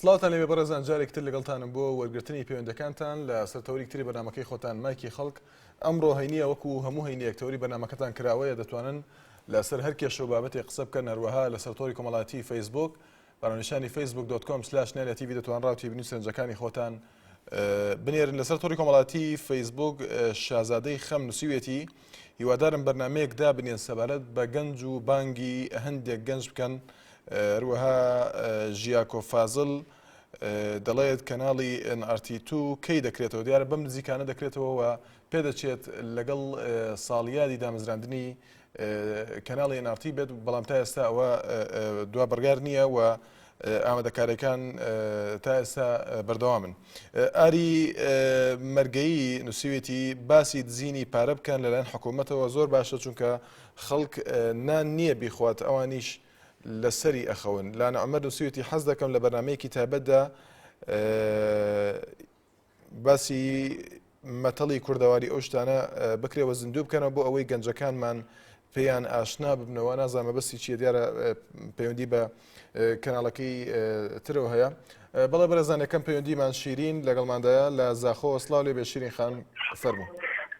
سڵاوتان لێبێ بەڕێزان جارێکی تر لەگەڵتانم بۆ وەرگرتنی پەیوەندەکانتان لە سەر تەوەری تری بەرنامەکەی خۆتان مایکی خەڵک ئەمڕۆ هەینیە وەکو هەموو هەینیەک تەوەری بەرنامەکەتان کراوەیە دەتوانن لەسەر هەر کێشە و بابەتێک قسە بکەن هەروەها لەسەر تۆری کۆمەڵاتی فەیسبوک بەناونیشانی Facebook dot com slash نالیا تیڤی دەتوان ڕاو تێبینی و سەرنجەکانی خۆتان بنێرن لەسەر تۆڕی کۆمەڵاتی فەیسبوک شازادەی خەم نووسیوێتی هیوادارم بەرنمەیەک دابنێن سەبارەت بە گەنج و بانگی هەندێک گەنج بکەن هەروەها ژیاکۆ فازل دەڵێت کەناڵی NRT2 کەی دەکرێتەوە دیارە بەم نزیکانە دەکرێتەوە و پێدەچێت لەگەڵ ساڵیادی دامەزراندنی کەناڵی NRT بێت بەڵام تا ئێستا ئەوە دوا بڕیار نییە و ئامادەکاریەکان تا ئێستا بەردەوامن. ئاری مەرگەیی نووسیوێتی باسی دزینی پارە بکەن لەلایەن حکوومەتەوە زۆر باشە چونکە خەڵک نان نییە بیخوات ئەوانیش لەسەری ئەخەون. لانە عومەر نووسیوێتی حەز دەکەم لە بەرنمەیەکی تایبەتدا باسی مەتەڵی کوردەواری ئەو شتانە بکرێ و زیندوو بکەنەوە بۆ ئەوەی گەنجەکانمان پێیان ئاشنا ببنەوە نازانم مەبەستی چییە دیارە پەیوەندی بە کەناڵەکەی ترەوە هەیە بەڵێ بەرەزان یەکەم پەیوەندیمان شیرین لەگەڵماندایە لە زاخۆ سڵاو لێ بێ شیرین خان فەرموو.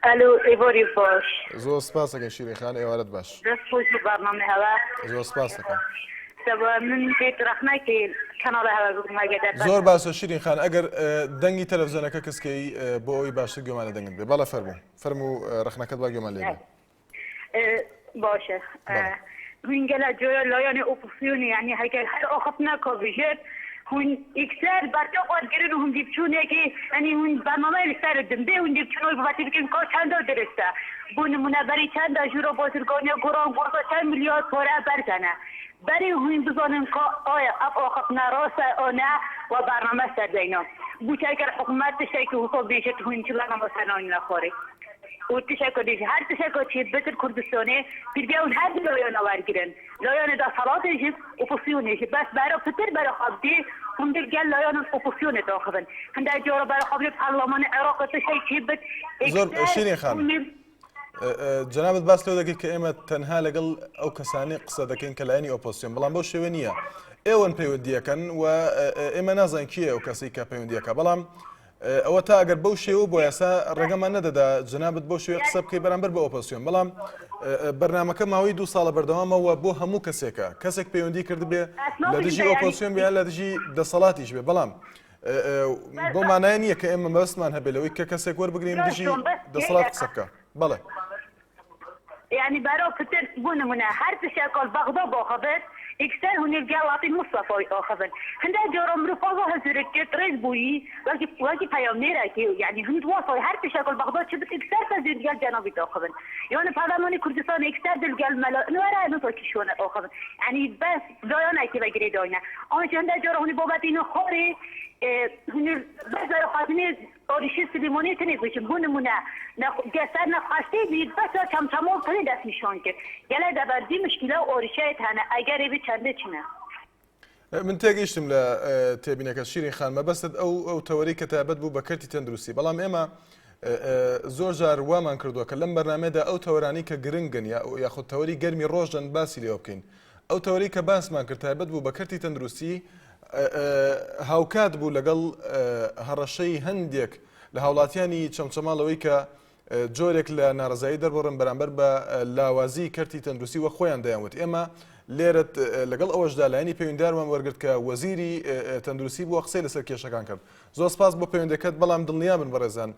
ئەلو ئێوارەی باش. زۆر سپاس ئەکەین شیرین خان ئێوارەت باش. دەست خۆش بۆ بەرنامەی هەوا. زۆر سپاس ئەکەم. زۆر باشە شیرین خان ئەگەر دەنگی تەلەفزیۆنەکە کزکەی بۆ ئەوەی باشتر گوێمان لە دەنگت بێ بەڵێ فەرموو فەرموو ڕەخنەکەت با گوێمان لێ بێ. باشە هون گەلە جۆرە لایەنی ئۆپۆزسیۆنی یعنی هەگەر هەر ئاخفتنە کا بژێت هون یەکسەر بەرتە خۆت گرن و هون دیبچوونێکی یعنی هون بەرنامەی لەسەر دن بێ هون دیبچوونەوەی بابەتی بکەن کا چەندە درستە بۆ نمونە بەری چەندە ژوورە بازرگانیە گۆڕان گۆڕدا چەند ملیار پارە بەرزەنە بەری هوین بزانن کا ئایا ئەف ئاخفتنە راستە ئا نە و بەرنامە سەر دەینا بوچ ئەگەر حکومەت تشتێکی وسا بێژێت هوین چ بەرنامە سەر نایننە خارێ و تشتێکە دیژ هەر تشتێکە چی بتر کوردستانێ پرگە هون هەر دو لایانە وەرگرن لایانە دەسەڵاتێ ژ ئۆپۆسیۆنێ ژ بەس بەرە پتر بەرە خابدێ هون دل گەل لایانن ئۆپۆسیۆنێ داخڤن هندە جارە بەرە خابدێ پەرلەمانێ عێراق تشتێک چی بت زۆر ئێکسەر شیرین خان هون جەنابت باس لەوە دەکەیت کە ئێمە تەنها لەگەڵ ئەو کەسانەی قسە دەکەین کە لایەنی ئۆپۆزسیۆن بەڵام بەو شێوە نییە ئێوەن پەیوەندیەکەن و ئێمە نازانین کێ ئەو کەسی کە پەیوەندیەکە بەڵام ئەوە تا ئەگەر بەو شێوە بۆ یاسا ڕێگەمان نەدەدا جەنابت بەو شێوە قسە بکەی بەرامبەر بە ئۆپۆزسیۆن بەڵام بەرنمەکە ماوەی دو ساڵە بەردەوامەوە بۆ هەموو کەسێکە کەسێک پەیوەندی کردبێ لە دژی ئۆپۆزسیۆن بێ لە دژی دەسەڵاتیش بێ بەڵام بەو مانایە نییە کە ئێمە مەبەستمان هەبێت لەوەی کە کەسێک وەربگرین دژی دەسەڵات قسە بکە بەڵێ. یعنی بەرەو پتر بۆ نمونە هەر تشەکۆل بەغدا باخڤت یەکسەر هونیر گەل ڵاتی مستەفای ئاخڤن هەندە جارا مرۆڤ فازا هزرت کرد ڕێز بوویی وەکی وەکی پەیامنێرەکی یعنی هند واسای هەر تشەکۆل بەغدا چ بت یەکسەر پەزیر گەل جەنابی داخڤن یان پەرلەمانی کوردستان یەکسەر دل گەل مەلا ئنوەرە نوسا کیشوانە ئاخڤن یعنی بەس لایەنێکی بە گرێ داینە ئانجا هەندە جارە هونی بابەتی نو خۆرێ هونی بەس بەرە خاتنێ ئۆریشی سلیمانی تنێ بژم بۆ نمونە گەسەر نەخواشتێ بی بەس چەمچەماڵ تنێ دەست نیشان کرد گەلە دەبەردی مشکیلە و ئۆریشەیت هەنە ئەگەرێ بی چەندێ چنە. من تێگەیشتم لە تێبینەکە شیرین خان مەبەستت ئەو ئەو تەوەرەی کە تایبەت بوو بە کەرتی تەندروستی بەڵام ئێمە زۆر جار وامان کردووە کە لەم بەرنمەیەدا ئەو تەوەرانی کە گرنگن یا یاخود تەوەری گەرمی ڕۆژن باسی لێوە بکەین ئەو تەوەرەی کە باسمان کرد تایبەت بوو بە کەرتی تەندروستی هاوکات بوو لەگەڵ هەڕەشەی هەندێک لە هاوڵاتیانی چەمچەماڵەوەی کە جۆرێک لە ناڕەزایی دەربڕن بەرامبەر بە لاوازی کەرتی تەندروستی وەک خۆیان دەیانوت ئێمە لێرەت لەگەڵ ئەوەشدا لایەنی پەیوەندیدارمان وەرگرت کە وەزیری تەندروستی بووە قسەی لەسەر کێشەکان کرد زۆر سپاس بۆ پەیوەندەکەت بەڵام دڵنیابن بەڕێزان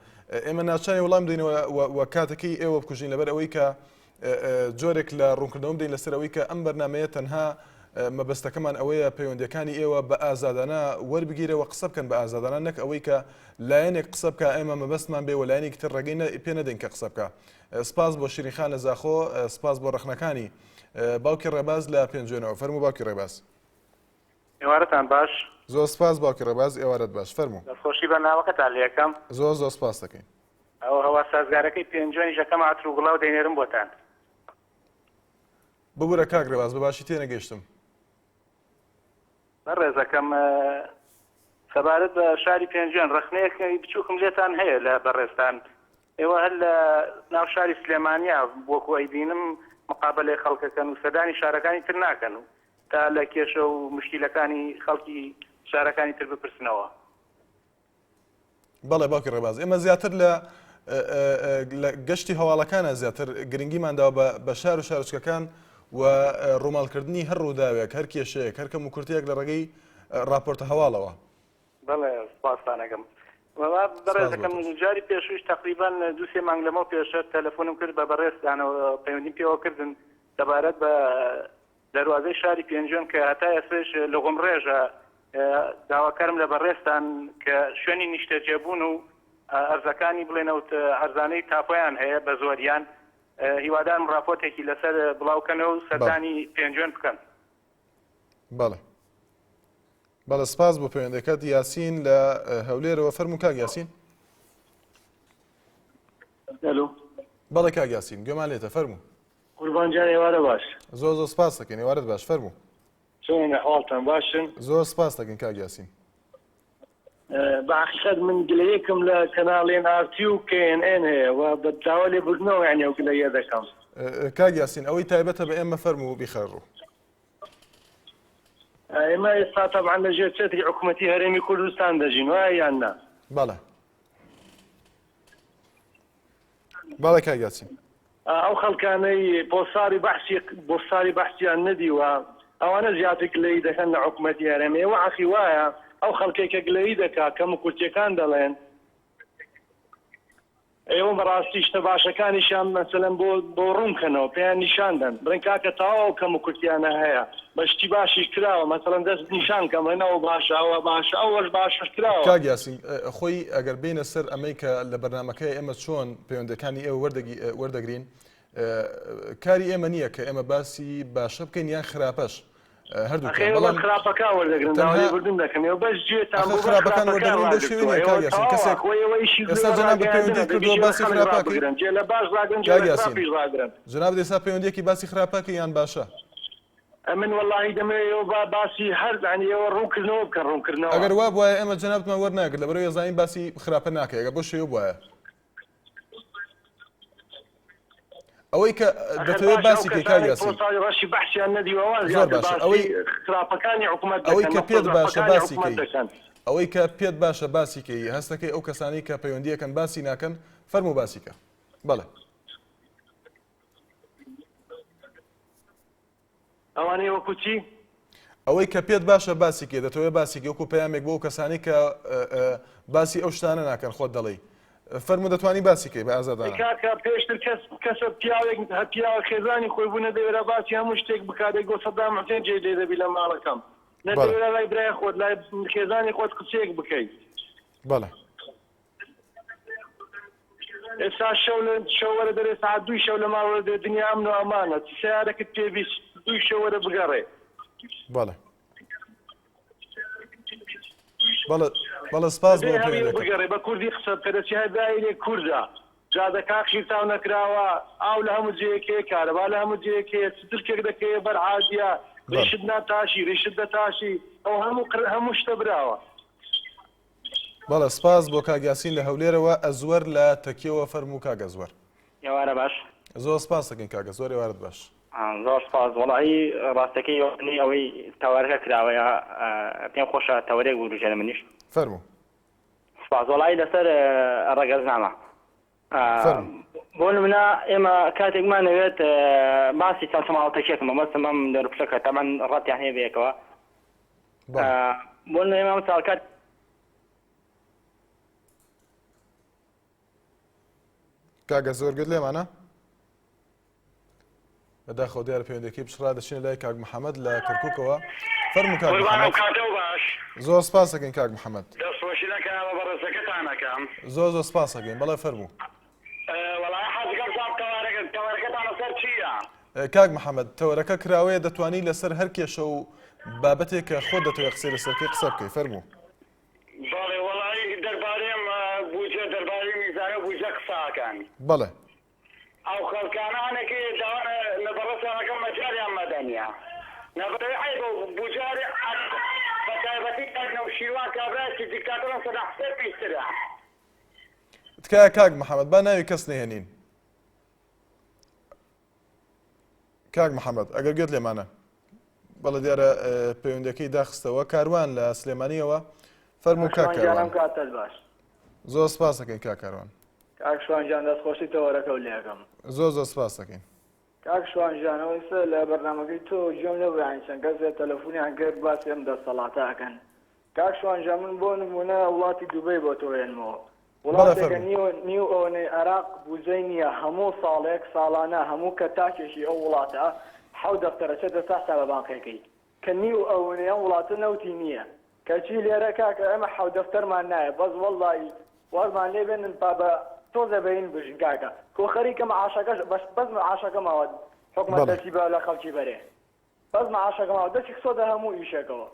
ئێمە ناچارین وەڵام بدەینەوە و کاتەکەی ئێوە بکوژین لەبەر ئەوەی کە جۆرێک لە ڕوونکردنەوە بدەین لەسەر ئەوەی کە ئەم بەرنمەیە تەنها مەبەستەکەمان ئەوەیە پەیوەندیەکانی ئێوە بە ئازادانە وەربگیرەوە قسە بکەن بە ئازادانە نەک ئەوەی کە لایەنێک قسە بکە ئێمە مەبەستمان بێ و لایەنێکی تر ڕێگەی پێ نەدەین کە قسە بکە سپاس بۆ شیرین خان لە زاخۆ سپاس بۆ ڕەخنەکانی باوکی ڕێباز لە پێنجوێنەوە فەرموو باوکی ڕێباز. ئێوارەتان باش. زۆر سپاس باوکی ڕێباز ئێوارەت باش فەرموو. دەستخۆشی بەرنامەکەتان لێ ئەکەم. زۆر زۆر سپاس دەکەین. ئەوە هەوا سازگارەکەی پێنجوێنیش ئەکەمە عەتر و گوڵاو دەینێرم بۆتان. ببورە کاک ڕێباز بە باشی تێنەگەیشتم. بەڕێزەکەم سەبارەت بە شاری پێنجوێن ڕەخنەیەکی بچووکم لێتان هەیە لە بەڕێزتان ئێوە هەر لە ناو شاری سلێمانیا وەکو ئەیبینم مقابەلەی خەڵکەکەن و سەردانی شارەکانی تر ناکەن و تا لە کێشە و مشکیلەکانی خەڵکی. شارەکانی تر بپرسنەوە. بەڵێ باوکی ڕێباز ئێمە زیاتر لە لە گەشتی هەواڵەکانە زیاتر گرنگیمان داوە بە بە شار و شارۆچکەکان و ڕووماڵکردنی هەر ڕووداوێک هەر کێشەیەک هەر کەم و کورتەیەک لە ڕێگەی ڕاپۆرتە هەواڵەوە. بەڵێ سپاستان ئەکەم. وەڵا سپاس بۆ بەڕێزەکەم تۆش. جاری پێشوویش تەقریبەن دوو سێ مانگ لەمەو پێشە تەلەفۆنم کرد بە بەڕێزتانەوە پەیوەندیم پێوە کردن سەبارەت بە دەروازەی شاری پێنجوێن کە هەتا ئێستەش لغمڕێژە، داواکارم لە بەڕێزتان کە شوێنی نیشتەجێبوون و ئەرزەکانی بڵێنەوت ئەرزانەی تاپۆیان هەیە بە زۆریان، هیوادارم ڕاپۆرتێکی لەسەر بڵاوکەنەوە و بەڵێ. سەردانی پێنجوێن بکەن. بەڵێ. بەڵێ سپاس بۆ پەیوەندەکەت یاسین لە هەولێرەوە فەرموو کاک یاسین. ئەلو. بەڵێ کاک یاسین گوێمان لێتە فەرموو. قوربان گیان ئێوارە باش. زۆر زۆر سپاس دەکەین ئێوارەت باش فەرموو. چۆنن ئەحواڵتان باشن؟ زۆر سپاس دەکەین کاک یاسین. بە حەقیقەت من گلەیەکم لە کەناڵ ئێن ئار تی و کەی ئێن ئێن هەیە و بە داوا لێبوردنەوە یانی ئەو گلەیە دەکەم. کاک یاسین ئەوەی تایبەتە بە ئێمە فەرموو بیخەرە ڕوو. ئێمە ئێستا تەبعەن لە ژێر چەتری حکومەتی هەرێمی کوردستان دەژین وایە یان نا؟ بەڵێ. بەڵێ کاک یاسین. ئەو خەڵکانەی پۆستاری بەعسی بۆستاری بەعسیان نەدیوە ئەوانە زیاتر گلەیی دەکەن لە حکومەتی هەرێم ئێوە عەقی وایە ئەو خەڵکەی کە گلەیی دەکا کەم و کورتیەکان دەڵێن ئێوە بەڕاستی شتە باشەکانیشیان مەسەلەن بۆ بۆ ڕوون کەنەوە پێیان نیشان دەن بڵێن کاکە تەواو ئەو کەم و کورتیانە هەیە بە شتی باشیش کراوە مەسەڵەن دەست نیشان کەم بڵێن ئەوە باشە ئەوە باشە ئەوەش باشەش کراوە. کاک یاسین خۆی ئەگەر بێینە سەر ئەمەی کە لە بەرنامەکەی ئێمە چۆن پەیوەندەکانی ئێوە وەردەگرین کاری ئێمە نییە کە ئێمە باسی باشە بکەین یان خراپەش هەردووکیان بەڵام خراپەکان وەردەگرن داوای لێبوردن دەکەم ئێوە بەس گوێتان ئەخە بۆ بەس خراپەکان خراپەکان وەردەگرین بەو شێوەیە ڕاگرتووە نییە کاک ئێوە یاسین تەواوە کەسێک خۆ ئێوە ئیشی ئێستا گوێ جەنابت ڕاگەیاندنە پەیوەندیت دەبی کردووە گوێ لە باسی خەڵک خراپەکەی ڕابگرن جێ لە باش ڕاگرن جێ کاک لە یاسین خراپیش ڕاگرن. جەنابت ئێستا پەیوەندیەکی باسی خراپەکەی یان باشە؟ ئەمن وەڵاهی دەمەوێ ئێوە با باسی هەر یانی ئێوە ڕوون کردنەوە بکەن ڕوون کردنەوە. ئەگەر وا بوایە ئێمە جەنابتمان وەرناگرت لەبەرئەوەی ئەزانین باسی خراپە ناکەی ئەگەر بەو شێوە بوایە. ئەوەی کە ئەخر دەتەوێت باشە ئەو باسی کەی کاک کەسانەی یاسین پۆستاڵی ڕەشی بەعسیان نەدیوە ئەوان زۆر زیاتر باشە باسی ئەوەی خراپەکانی حکومەت ئەوەی دەکەن کە نوقتە پێت باشە زەعفەکانی باسی حکومەت کەی دەکەن. ئەوەی کە پێت باشە باسی کەی هەستەکەی ئەو کەسانەی کە پەیوەندیەکەن باسی ناکەن فەرموو باسی کە بەڵێ. ئەوانەی وەکو چی؟ ئەوەی کە پێت باشە باسی کەی دەتەوێت باسی کەی وەکو پەیامێک بۆ ئەو کەسانەی کە باسی ئەو شتانە ناکەن خۆت دەڵێی فەرموو دەتوانی باسی کەی بە ئازادانە. کاکە پێشتر کەس کەسە پیاوێک هە پیاوە خێزانی خۆی بوو نەدەوێرا باسی هەموو شتێک بکا دەیگۆ سەدام حوسێن جێی لێ دەبی لە ماڵەکەم نەدەوێرا لای برای خۆت لای خێزانی خۆت قسەیەک بکەی. بەڵێ. ئێستا شەو لە شەو وەرە دەرێ سەعات دووی شەو لە ماڵ وەرە دەرێ دنیا ئەمن و ئەمانە چ سەیارەکت پێ بی دووی شەو وەرە بگەڕێ. بەڵێ بەڵێ بەڵێ سپاس بۆ دەبێ هەویە پەیوەندەکەت. بگەڕێ بە کوردی قسە بکە دەچی هەر دایرێک کوردە جادەکان قیرتاو نەکراوە ئاو لە هەموو جێیەک هەیە کارەبا لە هەموو جێیەک هەیە چ دلکێک دەکەوێ بەر عادیە بەڵێ. ڕیشت ناتاشی ڕیشت دەتاشی ئەو هەموو قر هەموو شتە براوە. بەڵێ سپاس بۆ کاک یاسین لە هەولێرەوە ئەزوەر لە تەکیەوە فەرموو کاک ئەزوەر. ئێوارە باش. زۆر سپاس دەکەین کاک ئەزوەر ئێوارەت باش. زۆر سپاس وەڵاهی ڕاستەکەی ئەوەی ئەوەی تەوەرەکە کراوەیە پێم خۆشە تەوەرێک بوروژێنم منیش. فەرموو. سپاس وەڵاهی لەسەر ڕەگەزنامە فەرموو. بۆ نمونە ئێمە کاتێک مانەوێت باسی چەند ماڵە تەکیەکە مەبەستم ئەم دەرپشەکە تەبعەن ڕەتیان هەیە بەیەکەوە بۆ نمونە ئێمە ئەم ساڵ کات کاکە زۆر گوت لێمانە بەداخەوە دیارە پەیوەندەکەی پچڕا دەچینە لای کاک محەممەد لە کەرکووکەوە فەرموو کاک محەممەد زۆر سپاس دەکەین کاک محەممەد دەستخۆشی لە کەناڵە بەڕێزەکەتان ئەکەم زۆر زۆر سپاس دەکەین بەڵێ فەرموو وەڵا حەزەکەم بزانم تەوارەکە تەوەرەکەتان لەسەر چییە؟ کاک محەممەد تەوەرەکە کراوەیە دەتوانی لەسەر هەر کێشە و بابەتێک کە خۆت دەتەوێت قسەی لەسەر بکەی قسە بکەی فەرموو. بەڵێ وەڵایی دەربارەی ئەم بودجە دەربارەی میزانە و بودجە قسە ئەکەن. بەڵێ. ئەو خەڵکانە هەنێکی داوا لە بەڕێزتان ئەکەم مەجالیان مەدەنیە نەبەرەوەی عەیبە و بوجاری بە تایبەتی کاک نەوشیروان کابرایەکی دیکتاتۆرە سەدام حسێن پیسترە. تکایە کاک محەمەد با ناوی کەس نەهێنین. کاک محەمەد ئەگەر گوێت لێمانە. بەڵێ دیارە پەیوەندەکەی داخستەوە کاروان لە سلێمانیەوە فەرموو کاک کاروان کاتت باش زۆر سپاس دەکەین کاک کاروان. کاک شوان گیان دەستخۆشی تەوەرەکەو لێکەم. زۆر زۆر سپاس دەکەین. کاک شوان گیان ئەوە ئیستا لە بەرنامەکەی تۆ گوێم لێبوو یانی چەند کەسێ تەلەفونیان کرد باسی ئەم دەستەڵاتە ئەکەن کاک شوان گیان من بۆ نمونە وڵاتی دوبەی بۆ تۆ هێنمەوە بەڵێ وڵاتێکە فەرموو. نیو نیو ئەوەنەی عێراق بوجەی نییە هەموو ساڵێک ساڵانە هەموو کە تاکێکی ئەو وڵاتە حەو دەفتەرە چێتە سەر حسابە بانقیەکەی کە نیو ئەوەنەی ئەم وڵاتە نەوتی نییە کەچی لێرە کاکە ئێمە حەو دەفتەرمان نایە بەس وەڵڵاهی وازمان لێ بێنن با بە تۆزێ بەین بژین کاکە کۆ خەریکە معاشەکەش بەس بەس معاشەکە ماوە حکومەت بەڵێ. دەستی بە لە خەڵکی بەرێ بەس معاشەکە ماوە دەستی خستۆتە هەموو ئیشێکەوە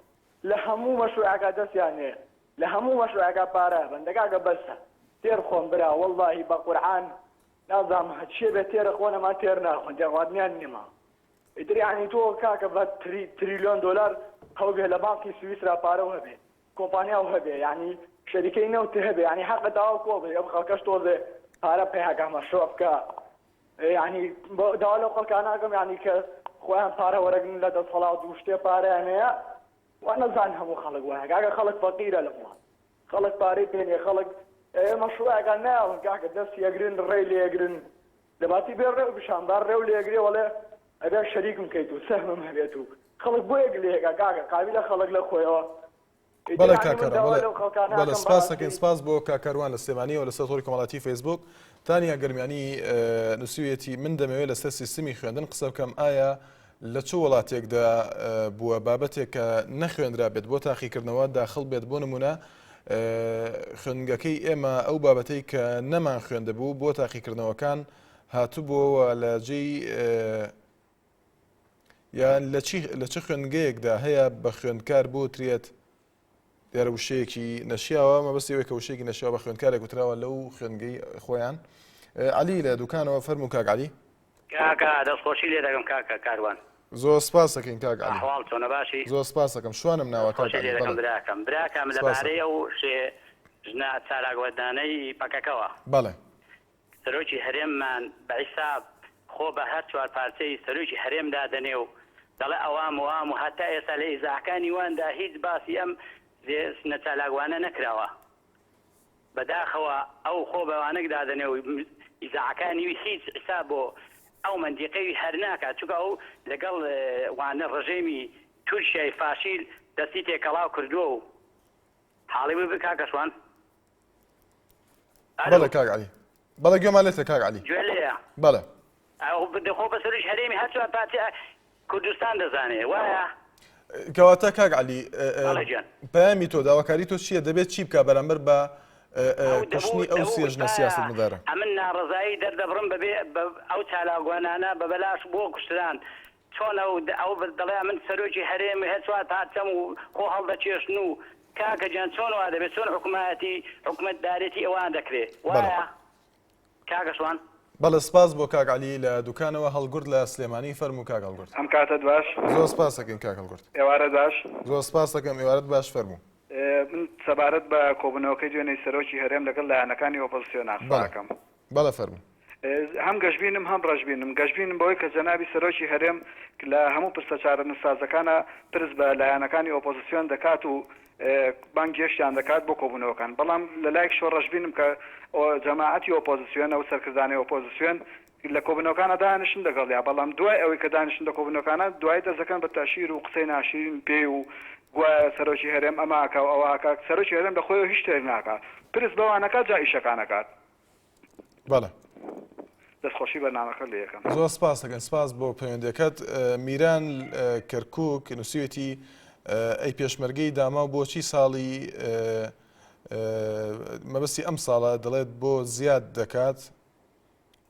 لە هەموو مەشروعەکە دەستیان هەیە لە هەموو مەشروعەکە پارە هەبن دە کاکە بەسە تێر خۆن برا وەڵڵاهی بە قورعان نازانم هەچیە بێ تێرە خۆن ئەمان تێر ناخۆن تێر خواردنیان نەما ئیتر یانی تۆ کاکە بە تری تریلیۆن دۆلار هەوبێ لە بانقی سویسرا پارەو هەبێ کۆمپانیاو هەبێ یانی شەریکەی نەوت هەبێ یانی حەقە تەواو کۆ بێ ئەم خەڵکەش تۆزێ پارە پەیاکا مەشروع بکا یانی داوا لەو خەڵکانە ئەکەم یانی کە خۆیان پارە وەرەگرن لە دەسەڵات و شتێ پارەیان هەیە وا نەزان هەموو خەڵک وایە کاکە خەڵک فەقیرە لەم وڵات خەڵک پارەی پێ نیە خەڵک مەشروعەکان نایەڵن کاکە دەستی ئەگرن ڕێی لێ ئەگرن لەباتی بێ ڕێو پیشان با ڕێو لێگرێ وەڵێ ئەبێ شەریکم کەیت و سەهمم هەبێت و خەڵک بۆیە گلەیەکا کاکە قابیلە خەڵک لە خۆیەوە ئیتر بەڵێ یانی کاک من کاروان داوا بەڵێ لەو خەڵکانە بەڵێ ئەکەم سپاس دەکەین بەڕاستی سپاس بۆ کاک کاروان لە سلێمانیەوە لەسەر تۆڕی کۆمەڵاتی فەیسبوک تانیا گەرمیانی اه، نووسیویەتی من دەمەوێت لەسەر سیستمی خوێندن قسە بکەم ئایا لە چ وڵاتێکدا اه، بووە بابەتێک کە نەخوێندرا بێت بۆ تاقیکردنەوە داخڵ بێت بۆ نمونە اه، خوێندنگەکەی ئێمە ئەو بابەتەی کە نەمان خوێندبوو بۆ تاقیکردنەوەکان هاتبووەوە لە جێی یان لە چی لە چ خوێندگەیەکدا هەیە بە خوێندکار بوترێت دیارە وشەیەکی نەشیاوە مەبەستی ئەوەی کە وشەیەکی نەشیاوە بە خوێندکارێک وتراوە لەو خوێندگەی خۆیان عەلی لە دوکانەوە فەرموو کاک عەلی کاکە دەستخۆشی لێ دەکەم کاکە کاروان زۆر سپاس دەکەین کاک عەلی ئەحواڵ چۆنە باشی زۆر سپاس دەکەم شوانم ناوە کاک دەستخۆشی لێ عەلی دەکەم بەڵێ براکەم براکەم سپاس لەبارەی دەکەم ئەو شێ ژنە چالاکوانانەی پەکەکەوە بەڵێ سەرۆکی هەرێممان بە حیساب خۆ بە هەر چوارپارچەی سەرۆکی هەرێم دادەنێ و دەڵێ ئەوام و ئەوام و هەتا ئێستا لە ئیزاعەکانی واندا هیچ باسی ئەم ژنە چالاکوانە نەکراوە. بەداخەوە ئەو خۆ بە وانەک دادەنێ و ئیزاعەکانی وی هیچ حیساب بۆ ئەو مەنتیقەی وی هەر ناکات چونکە ئەو لەگەڵ وانە ڕژێمی تورکیای فاشیل دەستی تێکەڵاو کردووە و حاڵی ببن کاکە شوان. بەڵێ کاک عەلی بەڵێ گوێمان لێتە کاک عەلی گوێ لێیە بەڵێ دەخۆ بە سەرۆکی هەرێمی هەر چوار پارچە کوردستان دەزانێ وایە کەواتە کاک عەلی بەڵێ گیان. پەیامی تۆ داواکاری تۆ چییە دەبێت چی بکە بەرامبەر بە ئەو دەبوو کوشتنی ئەو دەبوو سێ ژنە وتبایە سیاسەتمەدارە ئەمن ناڕەزایی دەردەبڕم بەبێ بە ئەو چالاکوانانە بە بەلاش بۆ کوشتران چۆن ئەو ئەو دەڵێ ئەمن سەرۆکی هەرێم هەر چوار پارچەم و خۆ هەڵدەکێشن و کاکە گیان چۆن وا دەبێ چۆن حکومایەتی حکومەتدارێتی ئەوان دەکرێ بەڵێ. وایە کاکە شوان؟ بەڵێ سپاس بۆ کاک عەلی لە دوکانەوە هەڵگورد لە سلێمانی فەرموو کاک هەڵگورد. ئەم کاتەت باش. زۆر سپاس دەکەین کاک هەڵگورد. ئێوارەت باش. زۆر سپاس دەکەم ئێوارەت باش فەرموو. من سەبارەت بە کۆبوونەوەکەی دوێنێی سەرۆکی هەرێم لەگەڵ لایەنەکانی ئۆپۆزسیۆنا قسە بەڵێ ئەکەم. بەڵێ فەرموو. هەم گەشبینم هەم ڕەشبینم. گەشبینم بەوەی کە جەنابی سەرۆکی هەرێم لە هەموو پرسە چارەنووسسازەکانا پرس بە لایەنەکانی ئۆپۆزسیۆن دەکات و بانگهێشتیان دەکات بۆ کۆبوونەوەکان. بەڵام لە لایەکیشەوە ڕەشبینم کە جەماعەتی ئۆپۆزسیۆن، ئەو سەرکردانەی ئۆپۆزسیۆن لە کۆبوونەوەکانا دانیشن لەگەڵیا، بەڵام دوای ئەوەی کە دانیشن لە کۆبوونەوەکانا دوایی دەست دەکەن بە تەئشیر و قسەی ناشرین پێی و گوایە سەرۆکی هەرێم ئەمە ئەکا و ئەوە ئەکا. سەرۆکی هەرێم لە خۆیەوە هیچ شتێک ناکا. پرس بەوان ئەکات جا ئیشەکان ئەکات. بەڵێ. دەست خۆشی بەرنامەکەت لێ ئەکەم. زۆر سپاس دەکەین سپاس بۆ پەیوەندیەکەت میران کەرکوک نووسیوێتی ئەی پێشمەرگەی داماو بۆچی ساڵی مەبەستی ئەم ساڵە دەڵێت بۆ زیاد دەکات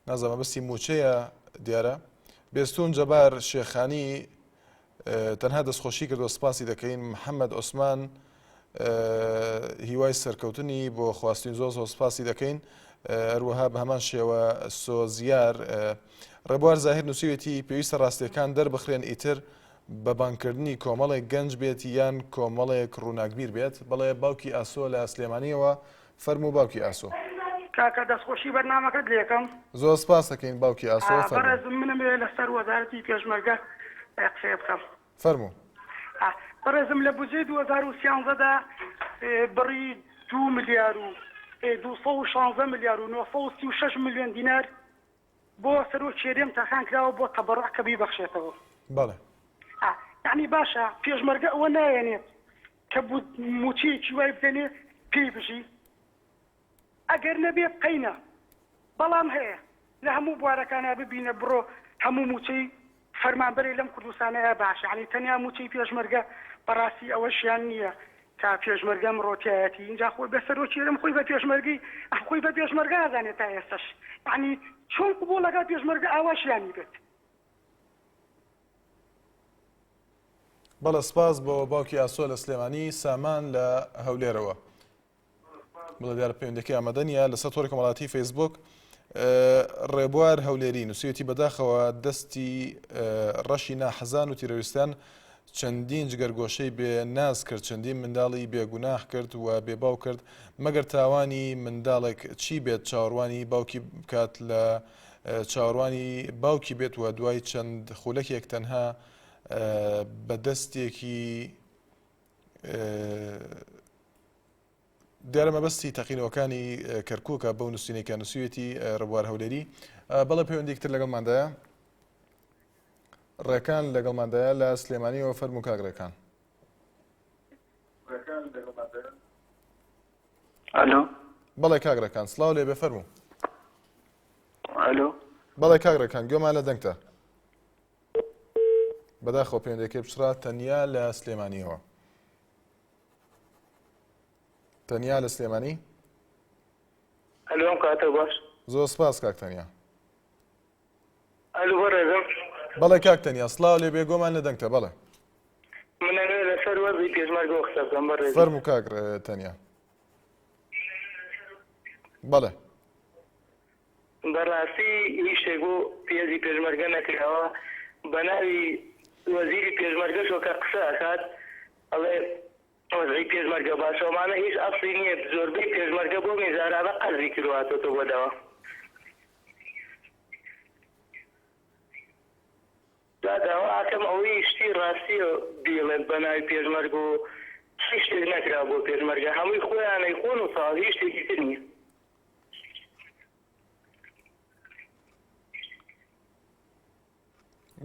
نازانم مەبەستی مووچەیە دیارە بێستون جەبار شێخانی تەنها دەستخۆشی کردووە سپاسی دەکەین محەممەد عوسمان هیوای سەرکەوتنی بۆ خواستین زۆر زۆر سپاسی دەکەین هەروەها بە هەمان شێوە سۆزیار ڕێبوار زاهیر نووسیوێتی پێویستە ڕاستیەکان دەربخرێن ئیتر بە بانگکردنی کۆمەڵێک گەنج بێت یان کۆمەڵێک ڕووناکبیر بێت بەڵێ باوکی ئاسۆ لە سلێمانیەوە فەرموو باوکی ئاسۆ. کاکە دەستخۆشی بەرنامەکەت لێکەم. زۆر سپاس دەکەین باوکی ئاسۆ فەرموو. بەڕێزم منم ئەوێ لەسەر وەزارەتی پێشمەرگە قسەیە بکەم. فەرموو. بەڕێزم لە بودجەی 2013 دا بڕی 2 ملیار و 216 ملیار و 936 ملیۆن دینار بۆ سەرۆکی هەرێم تەرخان کراوە بۆ تەبەڕوع کە بیبەخشێتەوە. بەڵێ. یەعنی باشە پێشمەرگە ئەوە نایەنێت کە مووچەیەکی وای بدەنێ پێی بژی؟ ئەگەر نەبێت قەینا بەڵام هەیە لە هەموو بوارەکانا ببینە بڕۆ هەموو مووچەی فەرمانبەرێ لەم کوردستانەیا باشە یانی تەنیا مووچەی پێشمەرگە بەڕاستی ئەوەشیان نییە کە پێشمەرگە ئەمڕۆ تیایەتی ئینجا خۆی بە سەرۆکی هەرێم خۆی بە پێشمەرگەی خۆی بە پێشمەرگە ئازانێت تا ئێستەش یانی چۆن قبوڵ ئەکا پێشمەرگە ئاوا ژیانی بێت. بەڵێ سپاس بۆ باوکی ئاسۆ لە سلێمانی سامان لە هەولێرەوە. بڵێ دیارە پەیوەندەکەی ئامادە نییە لەسەر تۆڕی کۆمەڵاتی فەیسبوک ڕێبوار هەولێری نووسیوتی بەداخەوە دەستی ڕەشی ناحەزان و تیرۆریستان چەندین جگەرگۆشەی بێ ناز کرد چەندین منداڵی بێگوناح کرد و بێباو کرد مەگەر تاوانی منداڵێک چی بێت چاوەڕوانی باوکی بکات لە چاوەڕوانی باوکی بێت و دوای چەند خولەکێک تەنها بە دەستێکی دیارە مەبەستی تەقینەوەکانی کەرکووکە بەو نووسینەی کە نووسیوێتی ڕبوار هەولێری بەڵێ پەیوەندیک تر لەگەڵماندایە ڕێکان لەگەڵماندایە لە سلێمانیەوە فەرموو کاک ڕێکان ئەلۆ بەڵێ کاک ڕێکان سڵاو لێ بێ فەرموو ئەلۆ بەڵێ کاک ڕێکان گوێمان لە دەنگتە بەداخەوە پەیوەندەکەی پچڕا تەنیا لە سلێمانیەوە تەنیا لە سلێمانی ئەلۆ ئەم کاتە باش زۆر سپاس کاک تەنیا ئەلو بەڕێزم بەڵێ کاک تەنیا سڵاو لێ بێ گۆمان لە دەنگتە بەڵێ من ئەمەوێ لەسەر وەزعی پێشمەرگەوە قسە بکەم بەڕێزم فەرموو کاک تەنیا بەڵێ بەڕاستی هیچ شتێک بۆ هێزی پێشمەرگە نەکراوە بەناوی وەزیری پێشمەرگەشەوە کە قسە ئەکات ئەڵێ وەزعی پێشمەرگە باشە ئەمانە هیچ ئەسڵی نییە زۆربەی پێشمەرگە بۆ میزارانە قەرزی کردوە هاتۆتەوە بۆ داوا. جا داوا ئەکەم ئەوەی شتی ڕاستیە بیڵێن بەناوی پێشمەرگە و هیچ شتێک نەکرا بۆ پێشمەرگە هەمووی خۆیان ئەیخۆن و تەواو هیچ شتێکی تر نیە.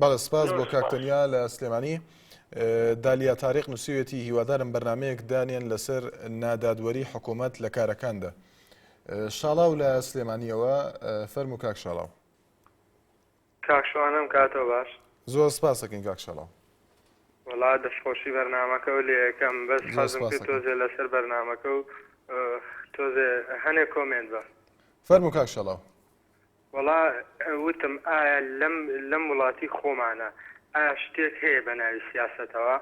بەڵێ سپاس بۆ کاک تەنیا لە سلێمانی. دالیا تاریق نووسیوێتی هیوادارم بەرنمەیەک دانێن لەسەر نادادوەری حکوومەت لە کارەکاندا. شاڵاو لە سلێمانیەوە فەرموو کاک شاڵاو. کاک شوان ئەم کاتەو باش. زۆر سپاسەکەین کاک شاڵاو. وەڵا دەستخۆشی بەرنامەکەو لێ ئەکەم بەس زۆر حەزم کرد سپاسەکەم. تۆزێ لەسەر بەرنامەکە و تۆزێ هەنێ کۆمێنت بەم. فەرموو کاک شاڵاو. وەڵا وتم ئایا لەم لەم وڵاتی خۆمانە ئایا شتێک هەیە بە ناوی سیاسەتەوە؟